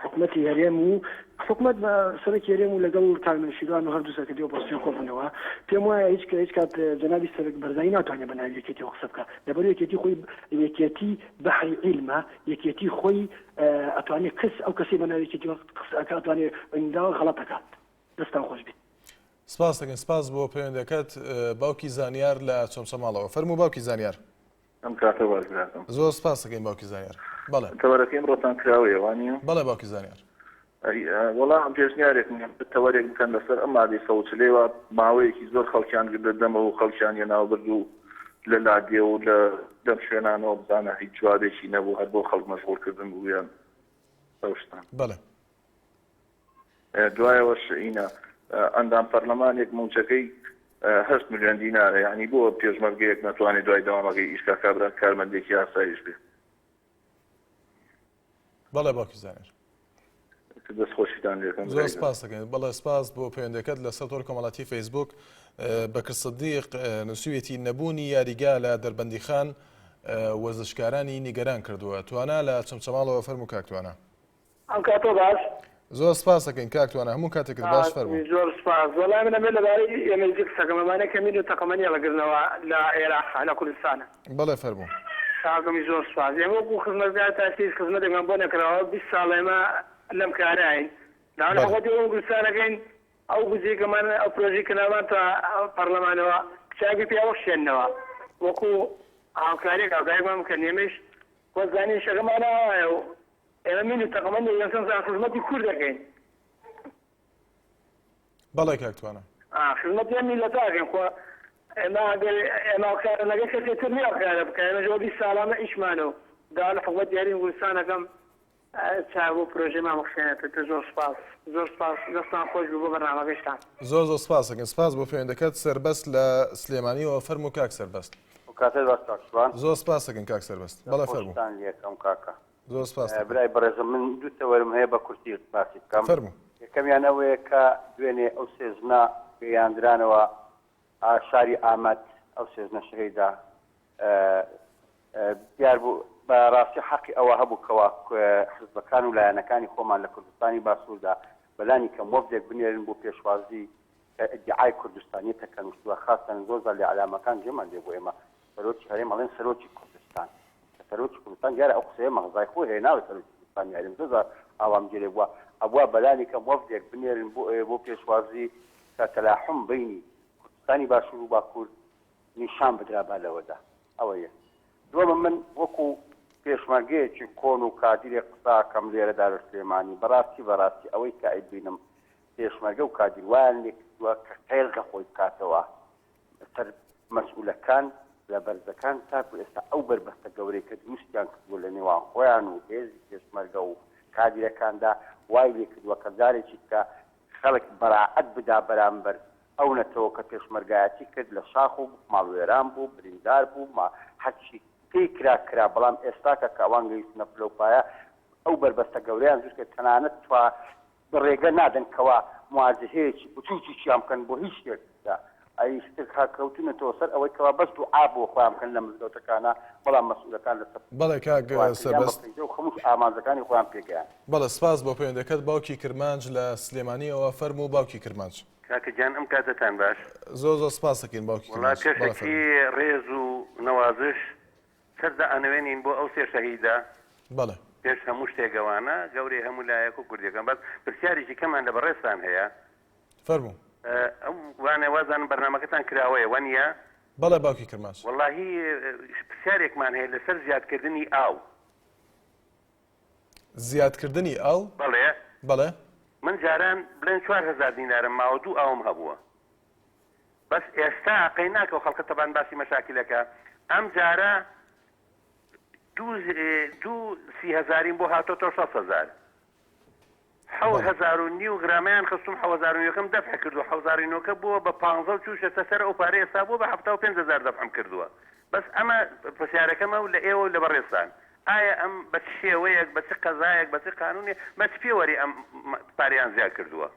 حکومەتی هەرێم و حکومەت بە سەرۆکی هەرێم و لەگەڵ کاک نەوشیروان و هەردوو سەرکردەی ئۆپۆزسیۆن کۆبوونەوە پێم وایە هیچ کە هیچ کات جەنابی سەرۆک بەرزانی ناتوانێت بە ناوی یەکێتیەوە قسە بکا لەبەر یەکێتی خۆی یەکێتی بەحری عیلمە یەکێتی خۆی ئەتوانێت کەس ئەو کەسی بە ناوی یەکێتیەوە قسە ئەکا ئەتوانێت ئەنداوە غەڵەت ئەکات دەستان خۆش بێت. سپاس دەکەین سپاس بۆ پەیوەندەکەت باوکی زانیار لە چەمچەماڵەوە فەرموو باوکی زانیار. ئەم کاتە باش براکەم. زۆر سپاس دەکەین باوکی زانیار. بەڵێ. تەوەرەکەی ئەمڕۆتان کراوەیە وانیە؟ بەڵێ باوکی زانیار. ئەی وەڵا پێشنیارێکم هەیە تەوەرێک بکەن لەسەر ئەم مادەی 140 وا ماوەیەکی زۆر خەڵکیان گرتە دەمەوە و خەڵکیان یەناو برد و لە لادێ و لە دەم شوێنانەوە بزانە هیچ جوابێکی نەبوو هەر بۆ خەڵک مەشغوڵ کردن بوو یان ئەو شتان. بەڵێ. دوایەوەش ئینە ئەندام پەرلەمانێک موچەکەی هەشت ملیۆن دینارە یانی بۆ پێشمەرگەیەک نەتوانێت دوای دەوامەکەی ئیش کا کابرا کارمەندێکی ئاسایش بێ. بەڵێ باوکی زانیار. دەست خۆشیتان لێکەم زۆر سپاس دەکەین بەڵێ سپاس بۆ پەیوەندەکەت لەسەر تۆڕی کۆمەڵاتی فەیسبوک بەکر سدیق نووسیویەتی نەبوونی یاریگا لە دەربەندیخان وەرزشکارانی نیگەران کردووە توانا لە چەمچەماڵەوە فەرموو کاک توانا. ئەم کاتە باش. زۆر سپاس دەکەین کاک توانا هەموو کاتێکت باش فەرموو. زۆر سپاس وەڵای من ئەمەوێ لەبارەی ئێمەیزی قسە کەم ئەمانە کەمین و تەقەمەنی هەڵەگرنەوە لە عێراق لە کوردستانە. بەڵێ فەرموو. کاکم زۆر سپاس ئێمە وەکو خزمەتگار تا ئێستا هیچ خزمەتێکمان بۆ نەکراوە 20 ساڵ ئێمە لەم کارەین داوا لە بەڵێ. حکومەتی هەرێمی کوردستان ئەکەین ئەو بودجەی کەمان ئەو پرۆژەی کە ناومان تا پەڕلەمانەوە چاکی پیا بخشێننەوە وەکو هاوکاریەک هاوکاریەکمان بکەن ئێمەیش وەزانی ئیشەکەمان ئاوایە و ئێمە مین و تەقەمەنی یەکسان سان خزمەتی کورد دەکەین. بەڵێ کاک توانا. خزمەتی ئەم میللەتە ئەکەین خۆ ئێمە ئەگەر ئێمە ئەو کارە نەکەین کەسێ تر نییە ئەو کارە بکا ئێمەش ئەوە 20 ساڵانە ئیشمانە و داوا لە حکومەتی هەرێمی کوردستان ئەکەم چاک بۆ پرۆژەی مام بخشێنێتە زۆر سپاس زۆر سپاس دەستان خۆش بوو بۆ بەرنامەکەشتان. زۆر زۆر سپاس دەکەین سپاس بۆ پەیوەندەکەت سەربەست لە سلێمانیەوە فەرموو کاک سەربەست. کاتت باش کاک شوان. زۆر سپاس دەکەین کاک سەربەست بەڵێ فەرموو. دەستخۆشتان لێکەم کاکە. زۆر سپاس دەکەم. برای بەڕێزم من دوو تەوەرم هەیە بە کورتی باسی بکەم. فەرموو. یەکەمیان ئەوەیە کە دوێنێ ئەو سێ ژنە گەیاندرانەوە شاری ئامەد. ئەو سێژنە شەهیدە دیار بوو بە ڕاستی حەقی ئەوە هەبوو کەوا حزبەکان و لایەنەکانی خۆمان لە کوردستانی باسووردا بەلانی کەم وەفدێک بنێرن بۆ پێشوازی کە ئیدعای کوردستانیەت ئەکەن و شتوا خاستەن زۆر جار لە ئیعلامەکان گوێمان لێ بوو ئێمە سەرۆکی هەرێم ئەڵێن سەرۆکی کوردستان کە سەرۆکی کوردستان دیارە ئەو قسەیە مەغزای خۆی هەیە ناڵێ سەرۆکی کوردستانی هەرێم زۆر جار ئاوام گوێ لێ بووە ئەبوا بەلانی کەم وەفدێک بنێرن بۆ ئەوێ بۆ پێشوازی کە تەلاحوم بەینی کوردستانی باشوور و باکوور نیشان بدرابا لەوەدا ئەوە یەک. دووەمە من وەکو پێشمەرگەیەکی کۆن و کادیرێک قسە ئەکەم لێرەدا لە سلێمانی بەڕاستی بەڕاستی ئەوەی کە ئەیبینم پێشمەرگە و کادیر وایان لێکردووە کە قێز لە خۆی بکاتەوە سەر مەسئولەکان لە بەرزەکان تاکو ئێستا ئەو بەربەستە گەورەی کە دروستیان کردووە لە نێوان خۆیان و هێزی پێشمەرگە و کادیرەکاندا وای لێکردووە کە جارێکی کە خەڵک بەرائەت بدا بەرامبەر ئەو نەتەوە کە پێشمەرگایەتی کرد لە شاخ و ماڵوێران بوو، بریندار بوو، ما هەرچی پێی کرا کرا، بەڵام ئێستاکە کە ئەوان گەیشتنە پلە و پایە ئەو بەربەستە گەورەیان دروست کرد، تەنانەت توا ڕێگە نادەن کەوا مواجهەیەکی بچووکیشیان بکەن بۆ هیچ شتێک کە ئەی شتێک ها کەوتوونەتەوە سەر ئەوەی کەوا بەس دوعا بۆ خۆیان بکەن لە مزگەوتەکانا، بەڵام مەسئولەکان لەسەر بەڵێ کاک ئەوان کردیان بە سەربەست. پەیجە و خەمووش ئامانجەکانی خۆیان پێگەیاند. بەڵێ سپاس بۆ پەیوەندەکەت باوکی کرمانج لە سلێمانیەوە فەرموو باوکی کرمانج. کاکە گیان ئەم کاتەتان باش. زۆر زۆر سپاس دەکەین باوکی وەڵا کرمانج. بەڵێ پێشەکی فەرموو. ڕێز و نەوازش سەر دائەنەوێنین بۆ ئەو سێ شەهیدە بەڵێ. پێش هەموو شتێک ئەوانە گەورەی هەموو لایەک و کوردیەکان بەس پرسیارێکی کەمان لە بەڕێزتان هەیە. فەرموو. ئەو وانە وازانم بەرنامەکەتان کراوەیە وەنیە؟ بەڵێ باوکی کرمانج. وەڵاهی پرسیارێکمان هەیە لەسەر زیادکردنی ئاو. زیادکردنی ئاو؟ بەڵێ. بەڵێ. من جاران بڵێن 4000 دینارم ماوە دوو ئاوم هەبووە بەس ئێستا قەی ناکەو خەڵکە تەبان باسی مەشاکلەکە ئەم جارە دوو دوو سی هەزاریم بۆ هاتۆتەوە شەست هەزار حەو هەزارو نیو غرامەیان خستوم حەوەزارو نیوەکەم دەفع کردوە حەوزارو نیوەکە بووە بە پانزە و چووشەتە سەر ئەو پارەی ئێستا بووە بە 75000 دەفعم کردووە بەس ئەمە پرسیارەکەمە و لە ئێوە و لە بەڕێزتان ئایا ئەم بە چ شێوەیەک بە چ قەزایەک بە چ قانونێ بە چ پێوەری ئەم پارەیان زیاد کردووە؟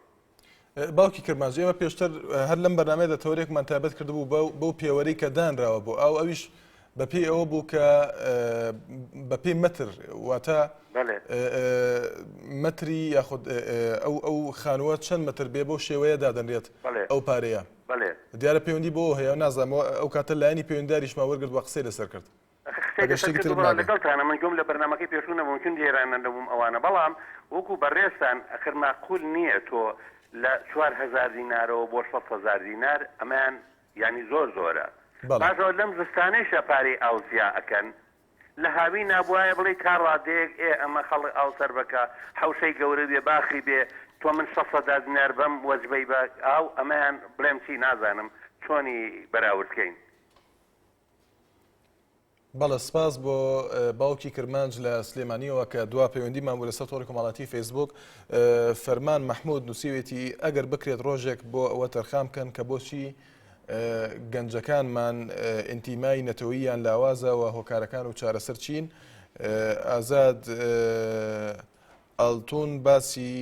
باوکی کرمانج ئێمە پێشتر هەر لەم بەرنامەیەدا تەوەرێکمان تایبەت کردبوو بەو پێوەرەی کە دانراوە بۆ ئاو ئەویش بەپێی ئەوە بوو کە بەپێی مەتر واتە مەتری یاخود ئەو ئەو خانووە چەند مەتر بێ بەو شێوەیە دادەنرێت ئەو پارەیە دیارە پەیوەندی بۆ هەیە نازانم ئەو کاتە لایەنی پەیوەنداریشمان وەرگرت وە قسەی لەسەر کرد ئەخە قسەی لەسەر کرد و بەڵام لەگەڵتانە من گوێم لە بەرنامەکەی پێشوو نەبوو چون لێرانە نەبووم ئەوانە بەڵام وەکو بەڕێزتان ئەخر ماقول نییە تۆ لە 4000 دینارەوە بۆ 60000 دینار ئەمەیان یانی زۆر زۆرە پاشەوە لەم زستانەیشا پارەی ئاو زیا ئەکەن لە هاوینا بوایە بڵێی تا ڕادەیەک ئێ ئەمە خەڵک ئاو سەربەکا حەوشەی گەورە بێ باخی بێ تۆ من شەسەدا دینار بەم وەجبەی بە ئاو ئەمەیان بڵێم چی نازانم چۆنی بەراورد کەین. بەڵێ سپاس بۆ باوکی کرمانج لە سلێمانیەوە کە دوا پەیوەندیمان بوو لەسەر تۆڕی کۆمەڵاتی فەیسبوک فەرمان مەحمود نووسیوێتی ئەگەر بکرێت ڕۆژێک بۆ ئەوە تەرخان بکەن کە بۆچی گەنجەکانمان ئینتیمای نەتەوەییان لاوازە و هۆکارەکان و چارەسەر چین ئازاد ئاڵتون باسی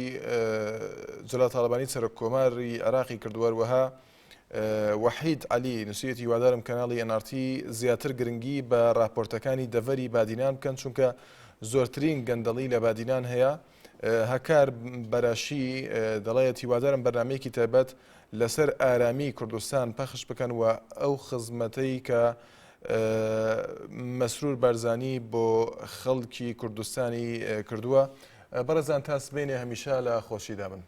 جەلال تاڵەبانی سەرۆک کۆماری عێراقی کردووە هەروەها وەحید عەلی نووسیویەتی هیوادارم کەناڵی NRT زیاتر گرنگی بە راپۆرتەکانی دەڤەری بادینان بکەن چونکە زۆرترین گەندەڵی لە بادینان هەیە هەکار بەراشی دەڵێت هیوادارم بەرنمەیەکی تایبەت لەسەر ئارامی کوردستان پەخش بکەن و ئەو خزمەتەی کە مەسرور بارزانی بۆ خەڵکی کوردستانی کردووە. بەڕێزان تا سبەینێ هەمیشە لە خۆشیدا بن.